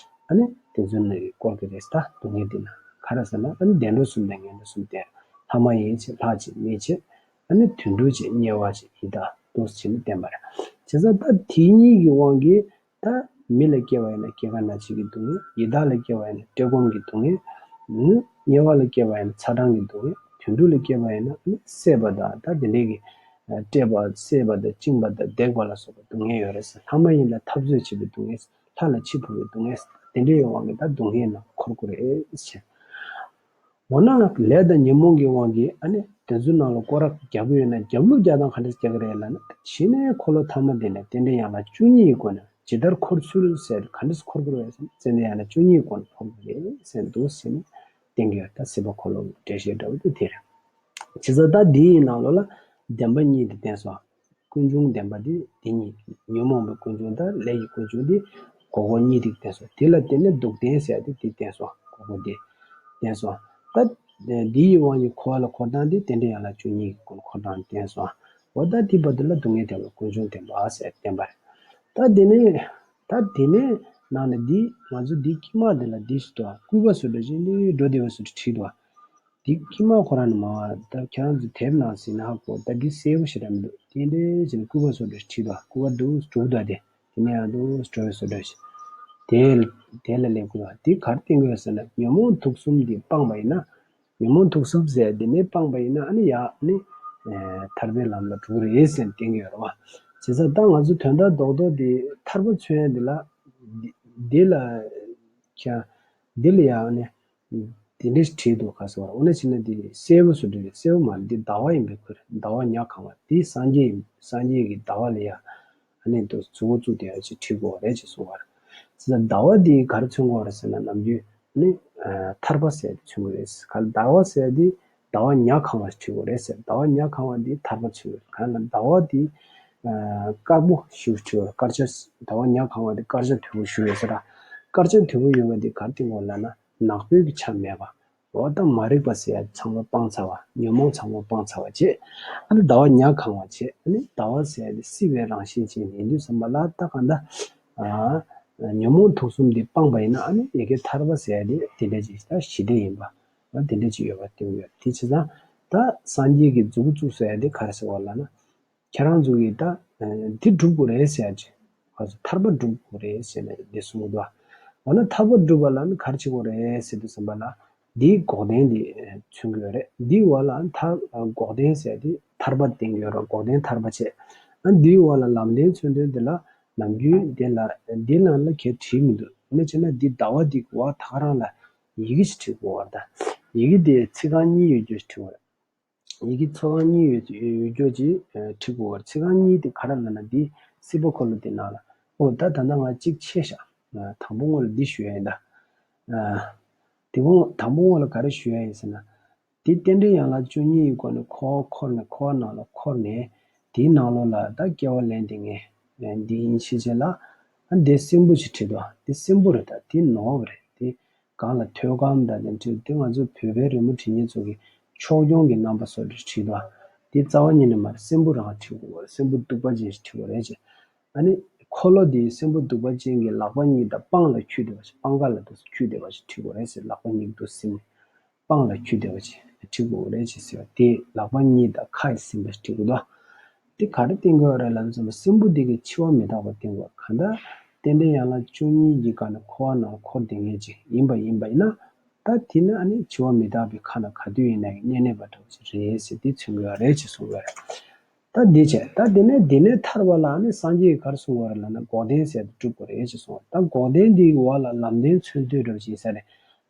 ཨ་ནི་དེ་ཚོ་ནི་བསྐོར་གྱི་རེད། ད་སྡུག་བསྔལ་དེ་ན་ག་རེ་ཟེར་ན། ཨ་ནི་བདེ་འགྲོ་གསུམ་དང་ངན་འགྲོ་གསུམ་སྟེ། ལྷ་མ་ཡིན་བྱས། ལྷ་བྱས། མི་བྱས། ཨ་ནི་དུད་འགྲོ་བྱས། དམྱལ་བ་བྱས། ཡི་དྭགས་འདུག་སེ་བྱས་ནས་བསྟན་པ་རེད། བྱས་ཙང་ད་དེ་གཉིས་ཀྱི་དབང་གིས་ད་མི་ལ་སྐྱེ་བ་ཡིན་ན་སྐྱེ་རྒ་ན་འཆི་གི་སྡུག་བསྔལ། ཡི་དྭགས་ལ་སྐྱེ་བ་ཡིན་ན་བཀྲེས་སྐོམ་གྱི་སྡུག་བསྔལ། དམྱལ་བ་ལ་སྐྱེ་བ་ཡིན་ན་ཚ་གྲང་གི་སྡུག་བསྔལ། དུད་འགྲོ་ལ་སྐྱེ་བ་ཡིན་ན་ཨ་ནི་བསད་པ་དང་ད་དེ་འདྲའི་གི་བཀྲེས་པ། བསད་པ་དང་བཅིངས་པ་དང་བརྡེག་པ་ལ་སོགས་པའི་སྡུག་བསྔལ་ཡོད་རེད་ཟེར། ལྷ་མ་ཡིན་ན་འཐབ་རྩོད་བྱེད་པའི་སྡུག་བསྔལ། ལྷ་ལ་འཆི་འཕོ་བའི་སྡུག་བསྔལ། དེ་འདྲའི་དབང་གིས་ད་སྡུག་བསྔལ་ནང་འཁོར་དགོས་རེད་ཟེར། འོ་ན་ལས་དང་ཉོན་མོངས་ཀྱི་དབང་གིས་ཨ་ནི་དེ་ཚོའི་ནང་ལ་སྐོར་ར་རྒྱག་གི་ཡོད་ན་རྒྱབ་ལོགས་རྒྱག་སྟངས་ག་འདྲས་རྒྱག་གི་རེད་ལབ་ན། ཞི་གནས་འཁོར་ལོ་ཐ་མ་དེ་ནས་རྟེན་འབྲེལ་ཡན་ལག་བཅུ་གཉིས་ཀྱི་སྒོ་ནས་ཇི་ལྟར་འཁོར་ཚུལ་ཟེར། ག་འདྲས་འཁོར་དགོས་རེད་ཟེར་ན། རྟེན་འབྲེལ་ཡན་ལག་བཅུ་གཉིས་ཀྱི་སྒོ་ནས་འཁོར་དགོས་རེད་ཟེར་འདུག་ཟེར་ནས་བསྟན་གྱི་ཡོད། ད་སྲིད་པ་འཁོར་ལོ་འགྲེལ་བཤད་འདྲ་བོ་དེ་དེ་རེད། བྱས་ཙང་ད་འདི་ཡི་ནང་ལོགས་ལ་བདེན་པ་གཉིས་དེ་བསྟན་སོང་། ཀུན་འབྱུང་བདེན་པ་དེ་དེ་གཉིས། ཉོན་མོངས་པའི་ཀུན་འབྱུང་དང་ལས་ཀྱི་ཀུན་འབྱུང་དེ་སྒོར་སྒོར་གཉིས་དེ་བསྟན་སོང་། དེ་ལ་བརྟེན་ནས་སྡུག་བདེན་ཟེར་ཡ་དེ་དེ་བསྟན་སོང་། སྒོར་སྒོར་དེ་བསྟན་སོང་། ད་འདི་ཡི་དབང་གིས་འཁོར་བ་ལ་འཁོར་སྟངས་དེ་རྟེན་འབྲེལ་ཡན་ལག་བཅུ་གཉིས་ཀྱི་སྒོ་ནས་འཁོར་སྟངས་བསྟན་སོང་། འོ་ད་དེའི་བར་དུ་ལ་སྡུག་བསྔལ་བདེན་པ་ཀུན་འབྱུང་བདེན་པ་ཟེར་བསྟན་པ་རེད། ད་དེ་ནས་ད་དེ་ནས་ནང་ནས་འདི་ང་ཚོ་འདི་དཀྱིལ་མ་འདི་ལ་འདི་ཞིག་འདུག་སྐུད་པ་བཟོ་འདྲ་ཞིག་འདི་འགྲོ་བདེ་བ་བཟོ་འདྲ་བྲིས་འདུག་འདི་དཀྱིལ་མ་ཁོ་རང་ནས་མ་ད་ཁྱེད་རང་ཚོ་དེབ་ནང་གཟིགས་ན་ཧ་གོ། ད་འདི་གསལ་པོ་ཞེ་དྲག་མི་འདུག་དེ་འདྲའི་བྱས་ནས་སྐུད་པ་བཟོ་འདྲ་བྲིས་འདུག་སྐུད་པ་འདུག་གྲུབ་འདུག་དེ་དེ་ནས་ཡང་འདུག་འགྲོ་བའི་བཟོ་འདྲ་ཞིག་དེ་དེ་ལ་སླེབས་དགོས། དེ་ག་རེ་བསྟན་གྱི་ཡོད་ཟེར་ན། ཉོན་མོངས་དུག་གསུམ་འདི་སྤངས་པ་ཡིན་ན། ཉོན་མོངས་དུག་གསུམ་ཟེར་འདི་ནས་སྤངས་པ་ཡིན་ན་ཨ་ནི་ཡ་ཨ་ནི་ཐར་པའི་ལམ་ལ་འགྲོ་གི་རེད་ཟེར་ནས་བསྟན་གྱི་ཡོད་རེད་བ། བྱས་ཙང་ད་ང་ཚོ་དོན་དག་རྡོག་རྡོག་དེ་ཐར་པ་མཚོན་ཡ་འདི་ལ་འདི་ལ་ཁྱེད་འདི་ལ་ཡ་ཨ་ནི། དེ་འདྲས་བྲིས་འདུག་ག་ཟེར་བ། འོ་ན་བྱས་ན་འདི་གསལ་པོ་བཟོ་འདྲ་རེད། གསལ་པོ་མ་རེད། འདི་ཟླ་བ་ཡིན་པའི་ཁུལ་རེད། ཟླ་བ་ཉ་གང་བ་འདི་སངས་རྒྱས་ཡིན། སངས་རྒྱས་ཀྱི་ཟླ་བ་ལ་ཡ་ཨ་ནི་འདུག་མཛུབ་གུ་བཙུགས་ཏེ་ཡ་ཅིག་བྲིས་དགོས་རེད་ཅེས་གསུངས་པ་རེད། བྱས་ཙང་ཟླ་བ་འདི་ག་རེ་མཚོན་གྱི་ཡོད་རེད་ཟེར་ན། ནམ་རྒྱུན་ནི་ཐར་པ་ཟེར་དེ་མཚོན་གྱི་རེད། ག་ཟླ་བ་ཟེར་དེ་ཟླ་བ་ཉ་གང་བ་ཞིག་བྲིས་དགོས་རེད་ཟེར། ཟླ་བ་ཉ་གང་བ་འདི་ཐར་པ་མཚོན་གྱི་རེད། གང་ལ་ཟླ་བ་འདི་དཀར་པོ་ཞིག་བྲིས་དགོས་རེད། དཀར་ཆ་ཟླ་བ་ཉ་གང་བ་འདི་དཀར་ཆ་དོད་པོ་ཞིག་ཡོད་ཟེར། དཀར་ཆ་དོད་པོ་ཡོད་པ་འདི་ག་རེ་བསྟན་གྱི་ཡོད་ལབ་ན། ནག་པོའི་གི་ཆ་མེད་པ། འོ་ད་མ་རིག་པ་ཟེར་ཡ་ཚང་མ་སྤངས་ཚར་བ། ཉོན་མོངས་ཚང་མ་སྤངས་ཚར་བ་བྱས། ཨ་ནི་ཟླ་བ་ཉ་གང་བ་བྱས། ཨ་ནི་ཟླ་བ་ཟེར་ཡ་དེ་སྲིད་པའི་རང་བཞིན་ཅན་ཡིན་དུས་ཙམ་པ་ལ་ད་གང་ལྟར་ཨ་ཉོན་མོངས་དུག་གསུམ་འདི་སྤངས་པ་ཡིན་ན་ཨ་ནི་ཡ་གི་ཐར་པ་ཟེར་ཡ་དེ་དེ་འདྲ་ཅིག་ད་ཞི་བདེ་ཡིན་པ། ཨ་དེ་འདྲ་ཅིག་ཡོད་པ་སྟོན་གྱི་ཡོད། དེ་བྱས་ཙང་ད་སངས་རྒྱས་ཀྱི་མཛུབ་གུ་བཙུགས་ཟེར་ཡ་དེ་ག་རེ་ཟེར་བ་ལབ་ན། ཁྱེད་རང་ཚོ་གིས་ད་འདི་སྒྲུབ་དགོས་རེད་ཟེར་ཡ་ཅིག་ཁོ་ཚོ་ཐར་པ་སྒྲུབ་དགོས་རེད་ཟེར་ནས་འདི་གསུང་གི་འདུག་འོ་ན་ཐར་པ་སྒྲུབ་པ་ལ་ནི་ག་རེ་བྱེད་དགོས་རེད་ཟེར་དུས་ཙམ་པ་ལ། འདིའི་འགོག་བདེན་འདི་མཚོན་གྱི་ཡོད་རེད། འདིའི་འོག་ལ་ཐར་འགོག་བདེན་ཟེར་དེ་ཐར་པ་བསྟན་གྱི་ཡོད་རེད། འགོག་བདེན་ཐར་པ་བྱས། ཨ་འདིའི་འོག་ལ་ལམ་བདེན་མཚོན་དོན་འདི་ལ་ནམ་རྒྱུན་འདི་ལ་འདི་ནང་ལ་གས་བྲིས་མི་འདུག་འོ་ན་བྱས་ན་འདི་ཟླ་བ་འདི་འོག་ད་ག་རང་ལ་ཡི་གེ་ཞིག་བྲིས་དགོས་པ་རེད། ད་ཡི་གེ་དེ་ཚིག་རྐང་གཉིས་ཡོད་རྒྱུ་ཞིག་བྲིས་དགོས་རེད། ཡི་གེ་ཚིག་རྐང་གཉིས་ཡོད་ཡོད་རྒྱུ་ཅིག་ཨ་བྲིས་དགོས་པར། ཚིག་རྐང་གཉིས་དེ་ག་རེ་ལབ་ན། འདི་སྲིད་པ་འཁོར་ལོ་དེ་ནང་ལ། ཨོ་ད་ད་ལྟ་ང་གཅིག་ཆད་ཤག་ཨ་དང་པོ་ངོ་ལ་འདི་ཞུ་ཡ་ཡིན་ད། ཨ་དེ་གོང་དང་པོ་ངོ་ལ་ག་རེ་ཞུ་ཡ་ཡིན་ཟེར་ན། འདི་རྟེན་འབྲེལ་ཡན་ལག་བཅུ་གཉིས་ཀྱི་སྒོ་ནས་འཁོར་བ་འཁོར་ནས་འཁོར་བ་ནང་ལ་འཁོར་ནས། དེའི་ནང་ལོགས་ལ་ད་སྐྱེ་བ་ལེན་དེ་ངས་འདི་ཡིན་ཤེས་བྱས་ལ། ཨ་འདི་སྲིན་པོ་ཞིག་བྲིས་འདུག་འདི་སྲིན་པོ་རེད། ད་འདི་ནོར་བ་རེད། འདི་སྒང་ལ་ཐོད་སྐམ་དང་དེ་འདྲ་དེ་ང་ཚོ་བོད་པའི་རི་མོ་འབྲི་མཁན་ཚོ་གིས་ཕྱོགས་སྐྱོང་གི་རྣམ་པ་བཟོ་འདྲ་བྲིས་འདུག་དེ་རྩ་བ་ཉིད་ནས་མ་རེད། སྲིན་པོ་རང་བྲིས་དགོས་པ་རེད། སྲིན་པོ་གདུག་པ་ཅན་ཞིག་བྲིས་དགོས་རེད་ཅེས། ཨ་ནི་འཁོར་ལོ་དེ་སྲིན་པོ་གདུག་པ་ཅན་གྱི་ལག་པ་གཉིས་དང་པང་ལ་འཁྱུད་བསྡད་པ་ཞིག་པང་ཁ་ལ་འདུག་སེ་འཁྱུད་བསྡད་པ་ཞིག་བྲིས་དགོས་རེད་ཟེར། ལག་པ་གཉིས་འདུག་སེ་པང་ལ་འཁྱུད་བསྡད་པ་ཅིག་བྲིས་དགོས་རེད་ཅེས་ཟེར་བ་དེ་ལག་པ་གཉིས་དང་ཁ་ཡིས་ཟིན་པ་ཞིག་བྲིས་དགོས་འདུག་དེ་ག་རེ་བསྟན་དགོས་རེད་ལབ་ཙམ་པ་སྲིན་པོ་འདི་གིས་འཆི་བ་མི་རྟག་པ་བསྟན་དགོས། གང་ལྟར་རྟེན་འབྲེལ་ཡན་ལག་བཅུ་གཉིས་ཀྱི་སྒང་ནས་འཁོར་བ་ནང་འཁོར་བསྡད་མཁན་ཅིག་ཡིན་པ་ཡིན་པ་ཡིན་ན། ད་དེ་ནི་ཨ་ནི་འཆི་བ་མི་རྟག་པའི་ཁ་ན་ག་དུས་ཡིན་ན་ཡང་གནས་གནས་པ་འདྲ་བོ་ཅིག་རེད་ཟེར་འདི་མཚོན་དགོས་རེད་ཅེས་གསུངས་པ་རེད། ད་འདི་བྱས། ད་དེ་ནས་དེ་ནས་ཐར་པ་ལ་ནི་སངས་རྒྱས་ཀྱིས་ག་རེ་གསུངས་པ་རེད་ལབ་ན། འགོག་བདེན་ཟེར་དེ་སྒྲུབ་དགོས་རེད་ཅེས་གསུངས་པ། ད་འགོག་བདེན་འདིའི་འོག་ལ་ལམ་བདེན་མཚོན་དོན་འདྲ་བོ་ཅིག་ཡིན་ས་རེད།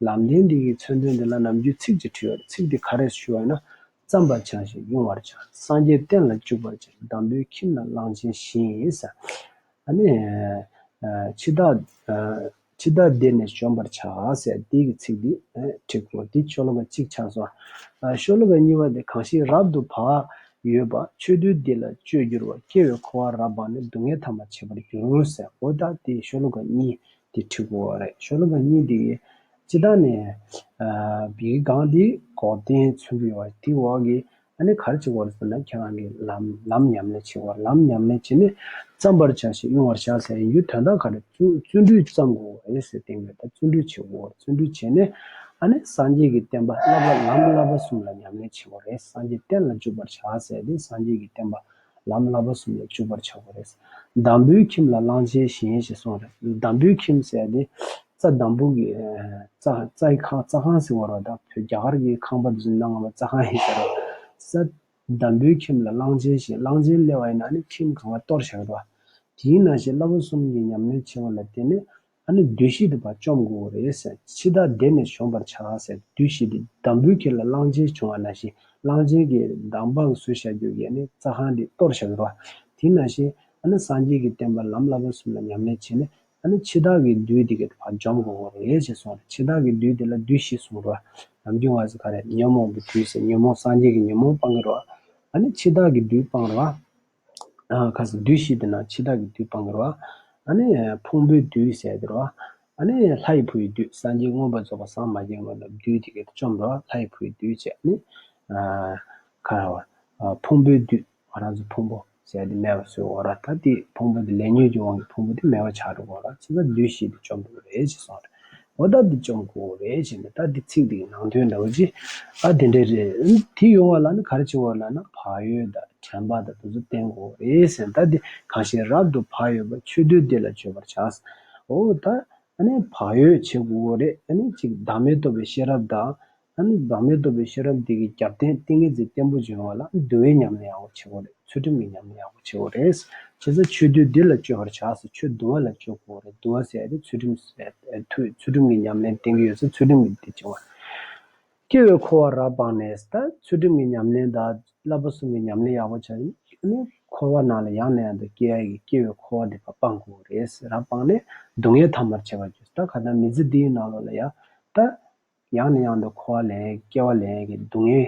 ལམ་བདེན་འདི་གི་མཚོན་དོན་འདི་ལ་ནམ་རྒྱུན་ཚིག་ཅིག་བྲིས་ཡོད་རེད། ཚིག་འདི་ག་རེ་ཞུ་བ་ཡིན་ན། བརྩམ་པར་བྱ་ཞིང་དབྱུང་བར་བྱ། སངས་རྒྱས་བསྟན་ལ་འཇུག་པར་བྱ། འདམ་བུའི་ཁྱིམ་ལ་གླང་ཆེན་བཞིན་ཟེར། ཨ་ནི། ཨ་འཆི་བདག་ཨ་འཆི་བདག་འདི་ནས་བྱོན་པར་བྱ་ཟེར་འདི་གི་ཚིག་འདི་ཨ་བྲིས་དགོས། འདི་ཤོ་ལོ་ཀ་གཅིག་ཆགས་སོང་། ཨ་ཤོ་ལོ་ཀ་གཉིས་པ་འདི། གང་ཞིག་རབ་ཏུ་བག་ཡོད་པ། ཆོས་འདུལ་འདི་ལ་སྤྱོད་འགྱུར་བ། སྐྱེ་བའི་འཁོར་བ་རབ་སྤངས་ནས། སྡུག་བསྔལ་ཐ་མར་བྱེད་པར་འགྱུར་ཟེར། འོ་ད་འདི་ཤོ་ལོ་ཀ་གཉིས་འདི་བྲིས་དགོས་པ་རེད། ཤོ་ལོ་ཀ་གཉིས་འདི་གི་སྤྱིར་བཏང་ནས་ཨ་བི་གི་གང་འདི་འགོག་བདེན་མཚོན་གྱི་ཡོད་པ་འདི་འོག་གི་ཨ་ནི་ག་རེ་བྱེད་དགོས་རེད་ཟེར་ན། ཁྱེད་རང་གིས་ལམ་ལམ་ཉམས་ལེན་བྱེད་དགོས། ལམ་ཉམས་ལེན་བྱས་ནས་བརྩམ་པར་བྱ་ཞིང་དབྱུང་བར་བྱ་ཟེར་ཡིན་རྒྱུ་དོན་དག་ག་རེ། བརྩོན་བརྩོན་འགྲུས་བརྩམ་དགོས་རེད་ཟེར་བསྟན་ཡོད། ད་བརྩོན་འགྲུས་བྱེད་དགོས། བརྩོན་འགྲུས་བྱས་ནས་ཨ་ནི་སངས་རྒྱས་ཀྱི་བསྟན་པ་བསླབ་པ་ལམ་བསླབ་པ་གསུམ་ལ་ཉམས་ལེན་བྱེད་དགོས་རེད། སངས་རྒྱས་བསྟན་ལ་འཇུག་པར་བྱ་ཟེར་ཏེ་སངས་རྒྱས་ཀྱི་བསྟན་པ་ལམ་བསླབ་པ་གསུམ་ལ་འཇུག་པར་བྱ་དགོས་རེད། འདམ་བུའི་ཁྱིམ་ལ་གླང་ཆེན་བཞིན་ཞེས་གསུངས་རེད། འདམ་བུའི་ཁྱིམ་ཟེར་ཏེ་རྩྭ་འདམ་བུ་གི་རྩྭ་རྩྭ་ཡི་ཁང་རྩྭ་ཁང་ཟེར་བ་རེད། ད་བོད་རྒྱ་གར་གྱི་ཁང་པ་དེ་ཚོ་ནང་ལ་རྩྭ་ཁང་ཡིན་ཟེར་རོ། ས་འདམ་བུའི་ཁྱིམ་ལ་གླང་ཆེན་བཞིན། གླང་ཆེན་སླེབས་པ་ཡིན་ན་ནི་ཁྱིམ་གང་ག་གཏོར་བཞག་གི་འདུག་དེའི་ནང་བཞིན་བསླབ་པ་གསུམ་གྱི་ཉམས་ལེན་བྱེད་པ་ལ་བརྟེན་ནས་ ཨ་ནི་བདུད་བཞི་དེ་ཕར་བཅོམ་དགོས་རེད་ཟེར། འཆི་བདག་བདེ་ནས་བྱོན་པར་བྱ་ཟེར། བདུད་བཞི་དེ་འདམ་བུའི་ཁྱེར་ལ་གླང་ཆེན་བྱུང་བ་ནང་བཞིན་གླང་ཆེན་གྱི་འདམ་བག་བཟོས་བཞག་རྒྱུ་གི་ནི་རྩྭ་ཁང་དེ་གཏོར་བཞག་གི་རེད་བ། དེ་ནང་བཞིན་ཨ་ནི་སངས་རྒྱས་ཀྱི་བསྟན་པ་ལམ་བསླབ་པ་གསུམ་ལ་ཉམས་ལེན་བྱས་ནས་ཨ་ནི་འཆི་བདག་གི་བདུད་དེ་ག་ཕར་འཇོམས་དགོས་རེད་ཅེས་གསུངས་རེད། འཆི་བདག་གི་བདུད་དེ་ལ་བདུད་བཞི་གསུངས་རེད་བ། ནམ་རྒྱུན་ང་ཚོ་ག་རེ་ཉོན་མོངས་པའི་བདུད་ཟེར། ཉོན་མོངས་སངས་རྒྱས་ཀྱི་ཉོན་མོངས་སྤང་གི་རེད་བ། ཨ་ནི་འཆི་བདག་གི་བདུད་སྤང་རེད་བ། ཨ་ཁ་སང་བདུད་བཞི་དེ་ན་འཆི་བདག་གི་བདུད་སྤང་གི་རེད་བ། ཨ་ནི་ཕུང་པོའི་བདུད་ཟེར་གི་རེད་བ། ཨ་ནི་ལྷ་ཡི་བུ་ཡི་བདུད། སངས་རྒྱས་མངོན་པར་རྫོགས་པར་སངས་མ་རྒྱས་སྔོན་ལ་བདུད་དེ་ག་བཅོམ་རེད་བ། ལྷ་ཡི་བུ་ཡི་བདུད་བྱས། ཨ་ནི་ཨ་ག་རེ་བ། ཨ་ཕུང་པོའི་བདུད། ང་རང་ཚོ་ཕུང་པོ་ཟེར་དེ་མེད་པ་བཟོས་འོ་ར། ད་དེ་ཕུང་པོ་དེ་ལས་ཉོན་གྱི་དབང་གིས་ཕུང་པོ་དེ་མེད་པ་ཆགས་འགྲོ་གི་རེད་བ། ཅི་ལྟར་བདུད་བཞི་དེ་བཅོམ་དགོས་རེད་ཅེས་གསུངས་རེད། འོ་ད་འདི་བཅོམ་དགོས་རེད་ཅེས་ནས། ད་འདི་ཚིག་འདི་གི་ནང་དོན་འདྲ་བོ་ཅིག་ཨ་དེ་འདྲ་རེད། དེ་ཡོང་བ་ལ་ནི་ག་རེ་བྱེད་དགོས་ལབ་ན་བག་ཡོད་དང་དྲན་པ་དང་དེ་ཚོ་བསྟེན་དགོས་རེད་ཟེར། ད་འདི་གང་ཞིག་རབ་ཏུ་བག་ཡོད་པ། ཆོས་འདུལ་འདི་ལ་སྤྱོད་པར་བྱ། འོ་ད་ཨ་ནི་བག་ཡོད་བྱེད་དགོས་རེད། ཨ་ནི་ཅིག་བདག་མེད་རྟོགས་པའི་ཤེས་རབ་དང་། ཨ་ནི་བདག་མེད་རྟོགས་པའི་ཤེས་རབ་འདི་གི་རྒྱབ་རྟེན་ཏིང་ངེ་འཛིན་བརྟན་པོ་བྱུང་བ་ལ་འདུལ་བའི་ཉམས་ལེན་ཡག་པོ་བྱེད་དགོས་རེད། ཚུལ་ཁྲིམས་ཀྱི་ཉམས་ལེན་ཡག་པོ་བྱེད་དགོས་རེད། བྱས་ཙང་ཆོས་འདུལ་འདི་ལ་སྤྱོད་པར་བྱ་ཟེར། ཆོས་འདུལ་བ་ལ་སྤྱོད་དགོས་རེད། འདུལ་བ་ཟེར་ཡ་དེ་ཚུལ་ཁྲིམས་ཟེར་ཡ་དེ། ཚུལ་ཁྲིམས་ཀྱི་ཉམས་ལེན་བསྟེན་གྱི་ཡོད་ཚེ་ཚུལ་ཁྲིམས་ཀྱི་འདི་བྱེད་དགོས། སྐྱེ་བའི་འཁོར་བ་རབ་སྤངས་ནས། ད་ཚུལ་ཁྲིམས་ཀྱི་ཉམས་ལེན་དང་བསླབ་པ་གསུམ་གྱི་ཉམས་ལེན་ཡག་པོ་བྱས་ནས་འཁོར་བ་ནང་ལ་ཡང་ནས་ཡང་དུ་སྐྱེ་ཡ་གི་སྐྱེ་བའི་འཁོར་བ་འདི་ཕར་སྤང་དགོས་རེད། རབ་སྤངས་ནས་སྡུག་བསྔལ་ཐ་མར་བྱེད་པར་འགྱུར། ད་ག་ད་མི་ཚེ་འདིའི་ནང་ལོགས་ལ་ཡ་ད། ཡང་ནས་ཡང་དུ་འཁོར་བ་ལེན། སྐྱེ་བ་ལེན་གྱི་སྡུག་བསྔལ་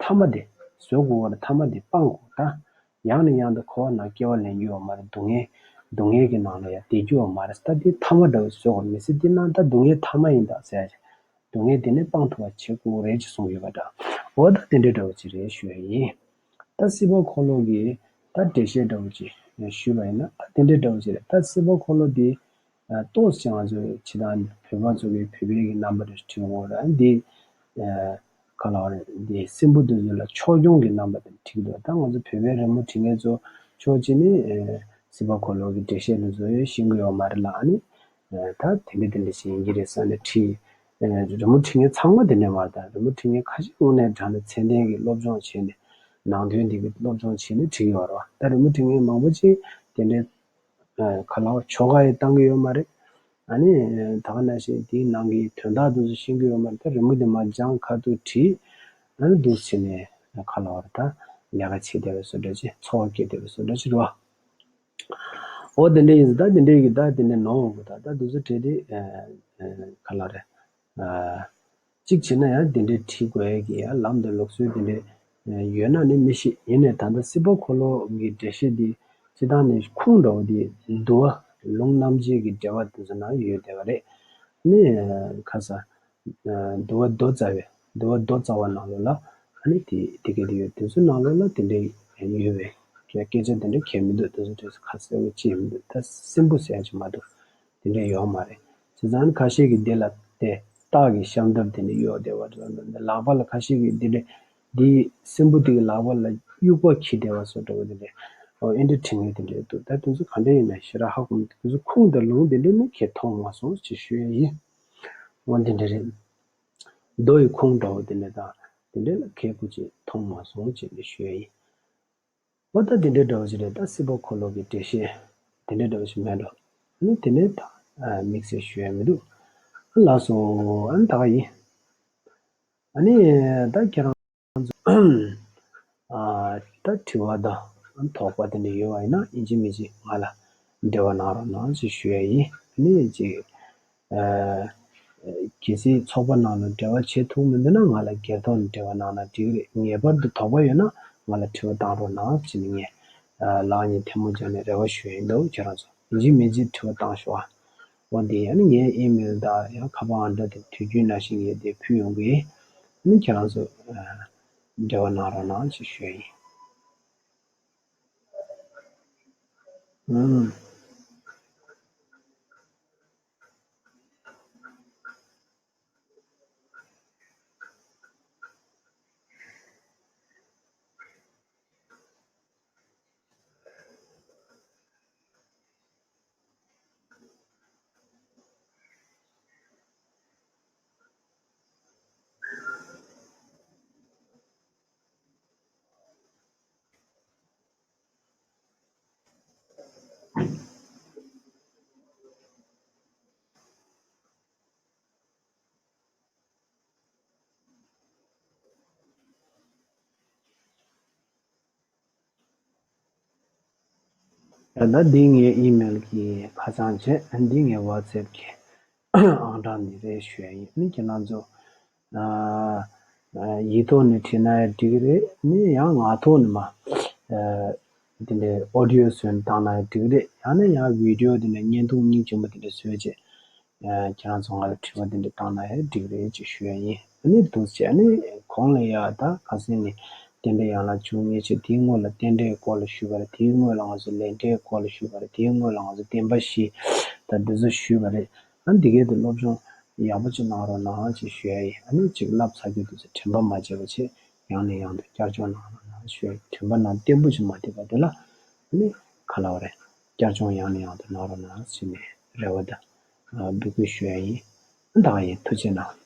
ཐ་མ་དེ་བཟོད་དགོས་པ་ཐ་མ་དེ་སྤང་དགོས། ད་ཡང་ནས་ཡང་དུ་འཁོར་བ་ནང་སྐྱེ་བ་ལེན་རྒྱུ་ཡོད་མ་རེད། སྡུག་བསྔལ་སྡུག་བསྔལ་གྱི་ནང་ལ་ཡང་བསྡད་རྒྱུ་ཡོད་མ་རེད། ད་དེ་ཐ་མ་འདྲ་བོ་བཟོད་དགོས། མི་ཚེ་འདི་ནང་ད་སྡུག་བསྔལ་ཐ་མ་ཡིན་ད་ཟེར་ཡ་རེད། སྡུག་བསྔལ་དེ་ནི་སྤང་ཐུབ་པ་བྱེད་དགོས་རེད་ཅེས་གསུངས་ཡོད་པ་འདྲ། འོ་ད་དེ་འདྲའི་འདྲ་བོ་ཅིག་རེད་ཞུ་ཡ་ཡིན། ད་སྲིད་པ་འཁོར་ལོ་གི་ད་འགྲེལ་བཤད་འདྲ་བོ་ཅིག་ཞུས་པ་ཡིན་ན་ད་དེ་འདྲའི་འདྲ་བོ་ཅིག་རེད། ད་སྲིད་པ་འཁོར་ལོ་འདི་ཏོག་ཙམ་ང་ཚོས་ཇི་ལྟར་བོད་པ་ཚོ་གི་བོད་པའི་གི་རྣམ་པ་དེ་བྲིས་འོང་ར། འདི་ག་ལ་བ་རེད། འདི་སྲིན་པོ་འདི་ཚོ་ལ་ཕྱོགས་སྐྱོང་གི་རྣམ་པ་དེ་བྲིས་འདུག་ད་ང་ཚོ་བོད་པའི་རི་མོ་བྲིས་མཁན་ཚོ་ཕྱོགས་གཅིག་ནས་སྲིད་པ་འཁོར་ལོ་གི་འགྲེལ་བཤད་འདི་ཚོ་ཤེས་ཀྱི་ཡོད་མ་རེད་ལ། ཨ་ནི་ད་དེ་འདྲ་དེ་འདྲ་ཞིག་ཡིན་གྱི་རེད་བསམ་ནས་བྲིས། རི་མོ་བྲིས་མཁན་ཚང་མ་དེ་འདྲ་མ་རེད། ད་རི་མོ་བྲིས་མཁན་ཁ་ཤས་དངོས་གནས་དྲང་གནས་ཚད་ལྡན་གྱི་སློབ་སྦྱོང་བྱས་ནས་ནང་དོན་འདི་གི་སློབ་སྦྱོང་བྱས་ནས་བྲིས་ཀྱི་ཡོད་རེད་བ། ད་རི་མོ་བྲིས་མཁན་མང་པོ་ཅིག་དེ་འདྲའི་ག་ལ་བ་ཆོ་ག་ཡང་བཏང་གི་ཡོད་མ་རེད། ཨ་ནི་ད་ག་ནང་བཞིན་དེའི་ནང་གི་དོན་དག་དེ་ཚོ་ཤེས་ཀྱི་ཡོད་མ་རེད། ད་རི་མོ་དེ་མར་སྦྱངས་ཁ་ཐུག་བྲིས། ཨ་ནི་འདུག་སེ་བྱས་ནས་ག་ལ་བ་རེད། ད་ལས་ཀ་བྱེད་བསྡད་པའི་བཟོ་འདྲ་ཅིག་འཚོ་བ་སྐྱེལ་བསྡད་པའི་བཟོ་འདྲ་ཅིག་རེད་བ། འོ་དེ་འདྲ་ཡིན་ཙང་ད་དེ་འདྲའི་གི་ད་དེ་འདྲ་ནོར་འོང་གི། ད་ད་དེ་ཚོ་བྲིས་ཏེ་ག་ལ་རེད། གཅིག་བྱས་ན་ཡང་དེ་འདྲའི་བྲིས་དགོས་ཡ་གི་ཡང་ལམ་དང་ལུགས་སྲོལ་དེ་འདྲའི་ཡོད་ན་ནི་མི་ཤེས། ཡིན་ནའི་ད་ལྟ་སྲིད་པ་འཁོར་ལོ་གི་འགྲེལ་བཤད་འདི་སྤྱིར་བཏང་ནས་ཁུངས་འདྲ་བོ་དེ་འདུལ་བ་ལུང་རྣམ་འབྱེད་ཀྱི་འགྲེལ་པ་དེ་ཚོ་ནང་ཡོད་བསྡད་པ་རེད། ནི་ཁ་ས་འདུལ་བ་མདོ་རྩ་བའི་འདུལ་བ་མདོ་རྩ་བ་ནང་ལོགས་ལ་ཨ་ནི་དེ་དེ་ག་དེ་ཡོད། དེ་ཚོའི་ནང་ལོགས་ལ་དེ་འདྲའི་ཡོད་པའི་སྐད་ཆ་དེ་འདྲ་གང་མི་འདུག་དེ་ཚོ་དེ་ཚོ་ཁ་གསལ་པོ་ཅི་ཡང་མི་འདུག་ད་སྲིན་པོ་ཟེར་ཡ་ཅིག་མ་འདུག་དེ་འདྲ་ཡོད་མ་རེད། བྱས་ཙང་ཁ་ཤས་ཀྱིས་འདི་ལ་དེ་སྟག་གི་ཤམ་ཐབས་དེ་འདྲ་གཡོགས་བསྡད་པ་རེད། ལག་པ་ལ་ཁ་ཤས་ཀྱིས་འདི་འདྲ་འདི་སྲིན་པོ་དེ་གི་ལག་པ་ལ་དབྱུག་པ་འཁྱེར་བསྡད་པ་བཟོ་འདྲ་བོ་དེ་འདྲ། ཨོ་ཨེ་འདྲ་བྲིས་མཁན་དེ་འདྲ་འདུག་ད་དེ་ཚོ་ག་འདྲ་ཡིན་ན་ཞེ་དྲག་ཧ་གོ་མི་འདུག་དེ་ཚོ་ཁུངས་དང་ལུང་དེ་འདྲ་ནི་ཁྱེད་མཐོང་མ་སོང་ཅེས་ཞུ་ཡ་ཡིན། འོ་འདི་འདྲ་རེད། མདོ་ཡི་ཁུངས་འདྲ་བོ་དེ་འདྲ་དང་དེ་འདྲ་ལ་ཁྱེད་སྐུ་མཁྱེན་མཐོང་མ་སོང་ཅེས་ནས་ཞུ་ཡ་ཡིན། འོ་ད་དེ་འདྲའི་འདྲ་བོ་ཞིག་རེད། ད་སྲིད་པ་འཁོར་ལོ་གི་འགྲེལ་བཤད་དེ་འདྲའི་འདྲ་བོ་ཞིག་མེད་འགྲོ། ཨ་ནི་དེ་ནས་ད་དམིགས་བསལ་ཞུ་ཡ་མི་འདུག་ཨ་ལགས་སོ། ཨ་ནི་ད་ག་ཡིན། ཨ་ནི་ད་ཁྱེད་རང་ཚོ་ཨ་ད་དྲི་བ་དང་དོགས་པ་དེ་འདྲ་ཡོད་པ་ཡིན་ན་ཡིན་གཅིག་མིན་གཅིག་ང་ལ་འབྲེལ་བ་གནང་རོགས་གནང་ཞེས་ཞུ་ཡ་ཡིན། ཨ་ནི་ཅིག་ཨ་གལ་སྲིད་ཚོགས་པ་ནང་ལ་འབྲེལ་བ་བྱེད་ཐུབ་མི་འདུག་ན་ང་ལ་སྒེར་ཐོག་ནས་འབྲེལ་བ་གནང་ན་འགྲིག་གི་རེད། ངེས་པར་དུ་དོགས་པ་ཡོད་ན་ང་ལ་དྲི་བ་བཏང་རོགས་གནང་ཞེས་ནས་ངས་ཨ་ལག་གཉིས་ཐལ་མོ་སྦྱར་ནས་རེ་བ་ཞུ་ཡ་ཡིན་འདུག་ཁྱེད་རང་ཚོ་ཡིན་གཅིག་མིན་གཅིག་དྲི་བ་བཏང་ཤོག་ཨ། འོ་འདི་ཡང་ངའི་ཨི་མེལ་དང་ཡང་ཁ་པར་ཨང་གྲངས་དེ་དུས་རྒྱུན་ནང་བཞིན་ངས་དེ་ཕུལ་ཡོང་གི་ཡིན། ཨ་ནི་ཁྱེད་རང་ཚོ་ཨ་འབྲེལ་བ་གནང་རོགས་གནང་ཞེས་ཞུ་ཡ་ཡིན། ཨུམ། ད་ལྟ་འདི་ངའི་ཨི་མེལ་གྱི་ཁ་བྱང་བྱས། འདི་ངའི་ཝ་ཙེབ་ཀྱི་ཨང་གྲངས་འདི་རེད་ཞུ་ཡ་ཡིན། ཨ་ནི་ཁྱེད་རང་ཚོ་ཨ་ཨ་ཡིག་ཐོག་ནས་བྲིས་ན་ཡང་འགྲིག་གི་རེད། ཨ་ནི་ཡང་ངག་ཐོག་ནས་མ་ཨ་དེ་འདྲའི་ཨོ་ཌི་ཡོ་བཟོས་ནས་བཏང་ན་ཡང་འགྲིག་གི་རེད། ཡང་ན་ཡང་བི་ཌི་ཡོ་དེ་འདྲ་བརྙན་ཐུང་སྙིང་རྗེ་མོ་དེ་འདྲ་བཟོས་བྱས། ཁྱེད་རང་ཚོ་ང་ལ་དྲི་བ་འདི་འདྲ་བཏང་ན་ཡང་འགྲིག་རེད་ཅེས་ཞུ་ཡ་ཡིན། ཨ་ནི་འདུག་ཅེས། ཨ་ནི་གོང་ལ་ཡ་ད་ག་ཟེར་ནས་རྟེན་འབྲེལ་ཡན་ལག་བཅུ་གཉིས་ཅེས་དེའི་སྔོན་ལ་རྟེན་འབྲེལ་སྐོར་ལ་ཞུས་པ་རེད། དེའི་སྔོན་ལ་ང་ཚོ་ལས་འབྲེལ་སྐོར་ལ་ཞུས་པ་རེད། དེའི་སྔོན་ལ་ང་ཚོ་བདེན་པ་བཞི་ད་འདི་ཚོ་ཞུས་པ་རེད། ཨ་ནི་འདི་གའི་དེ་སློབ་སྦྱོང་ཡག་པོ་ཅིག་གནང་རོགས་གནང་ཅེས་ཞུ་ཡ་ཡིན། ཨ་ནི་ཅིག་བསླབ་ཚར་རྒྱུ་འདུག་ཚེ་དྲན་པ་མ་བརྗེད་པ་བྱེད། ཡང་ནས་ཡང་དུ་བསྐྱར་སྦྱོང་གནང་རོགས་གནང་ཞུ་ཡ་ཡིན། དྲན་པ་ནང་བརྟན་པོ་ཅིག་མ་བསྡད་པ་དེ་ལ་ཨ་ནི་ག་ལབ་རེད། བསྐྱར་སྦྱོང་ཡང་ནས་ཡང་དུ་གནང་རོགས་གནང་ཟེར་ནས་རེ་བ་དང་འབོད་སྐུལ་ཞུ་ཡ་ཡིན། ད་ག་ཡིན། ཐུགས་རྗེ་གནང་།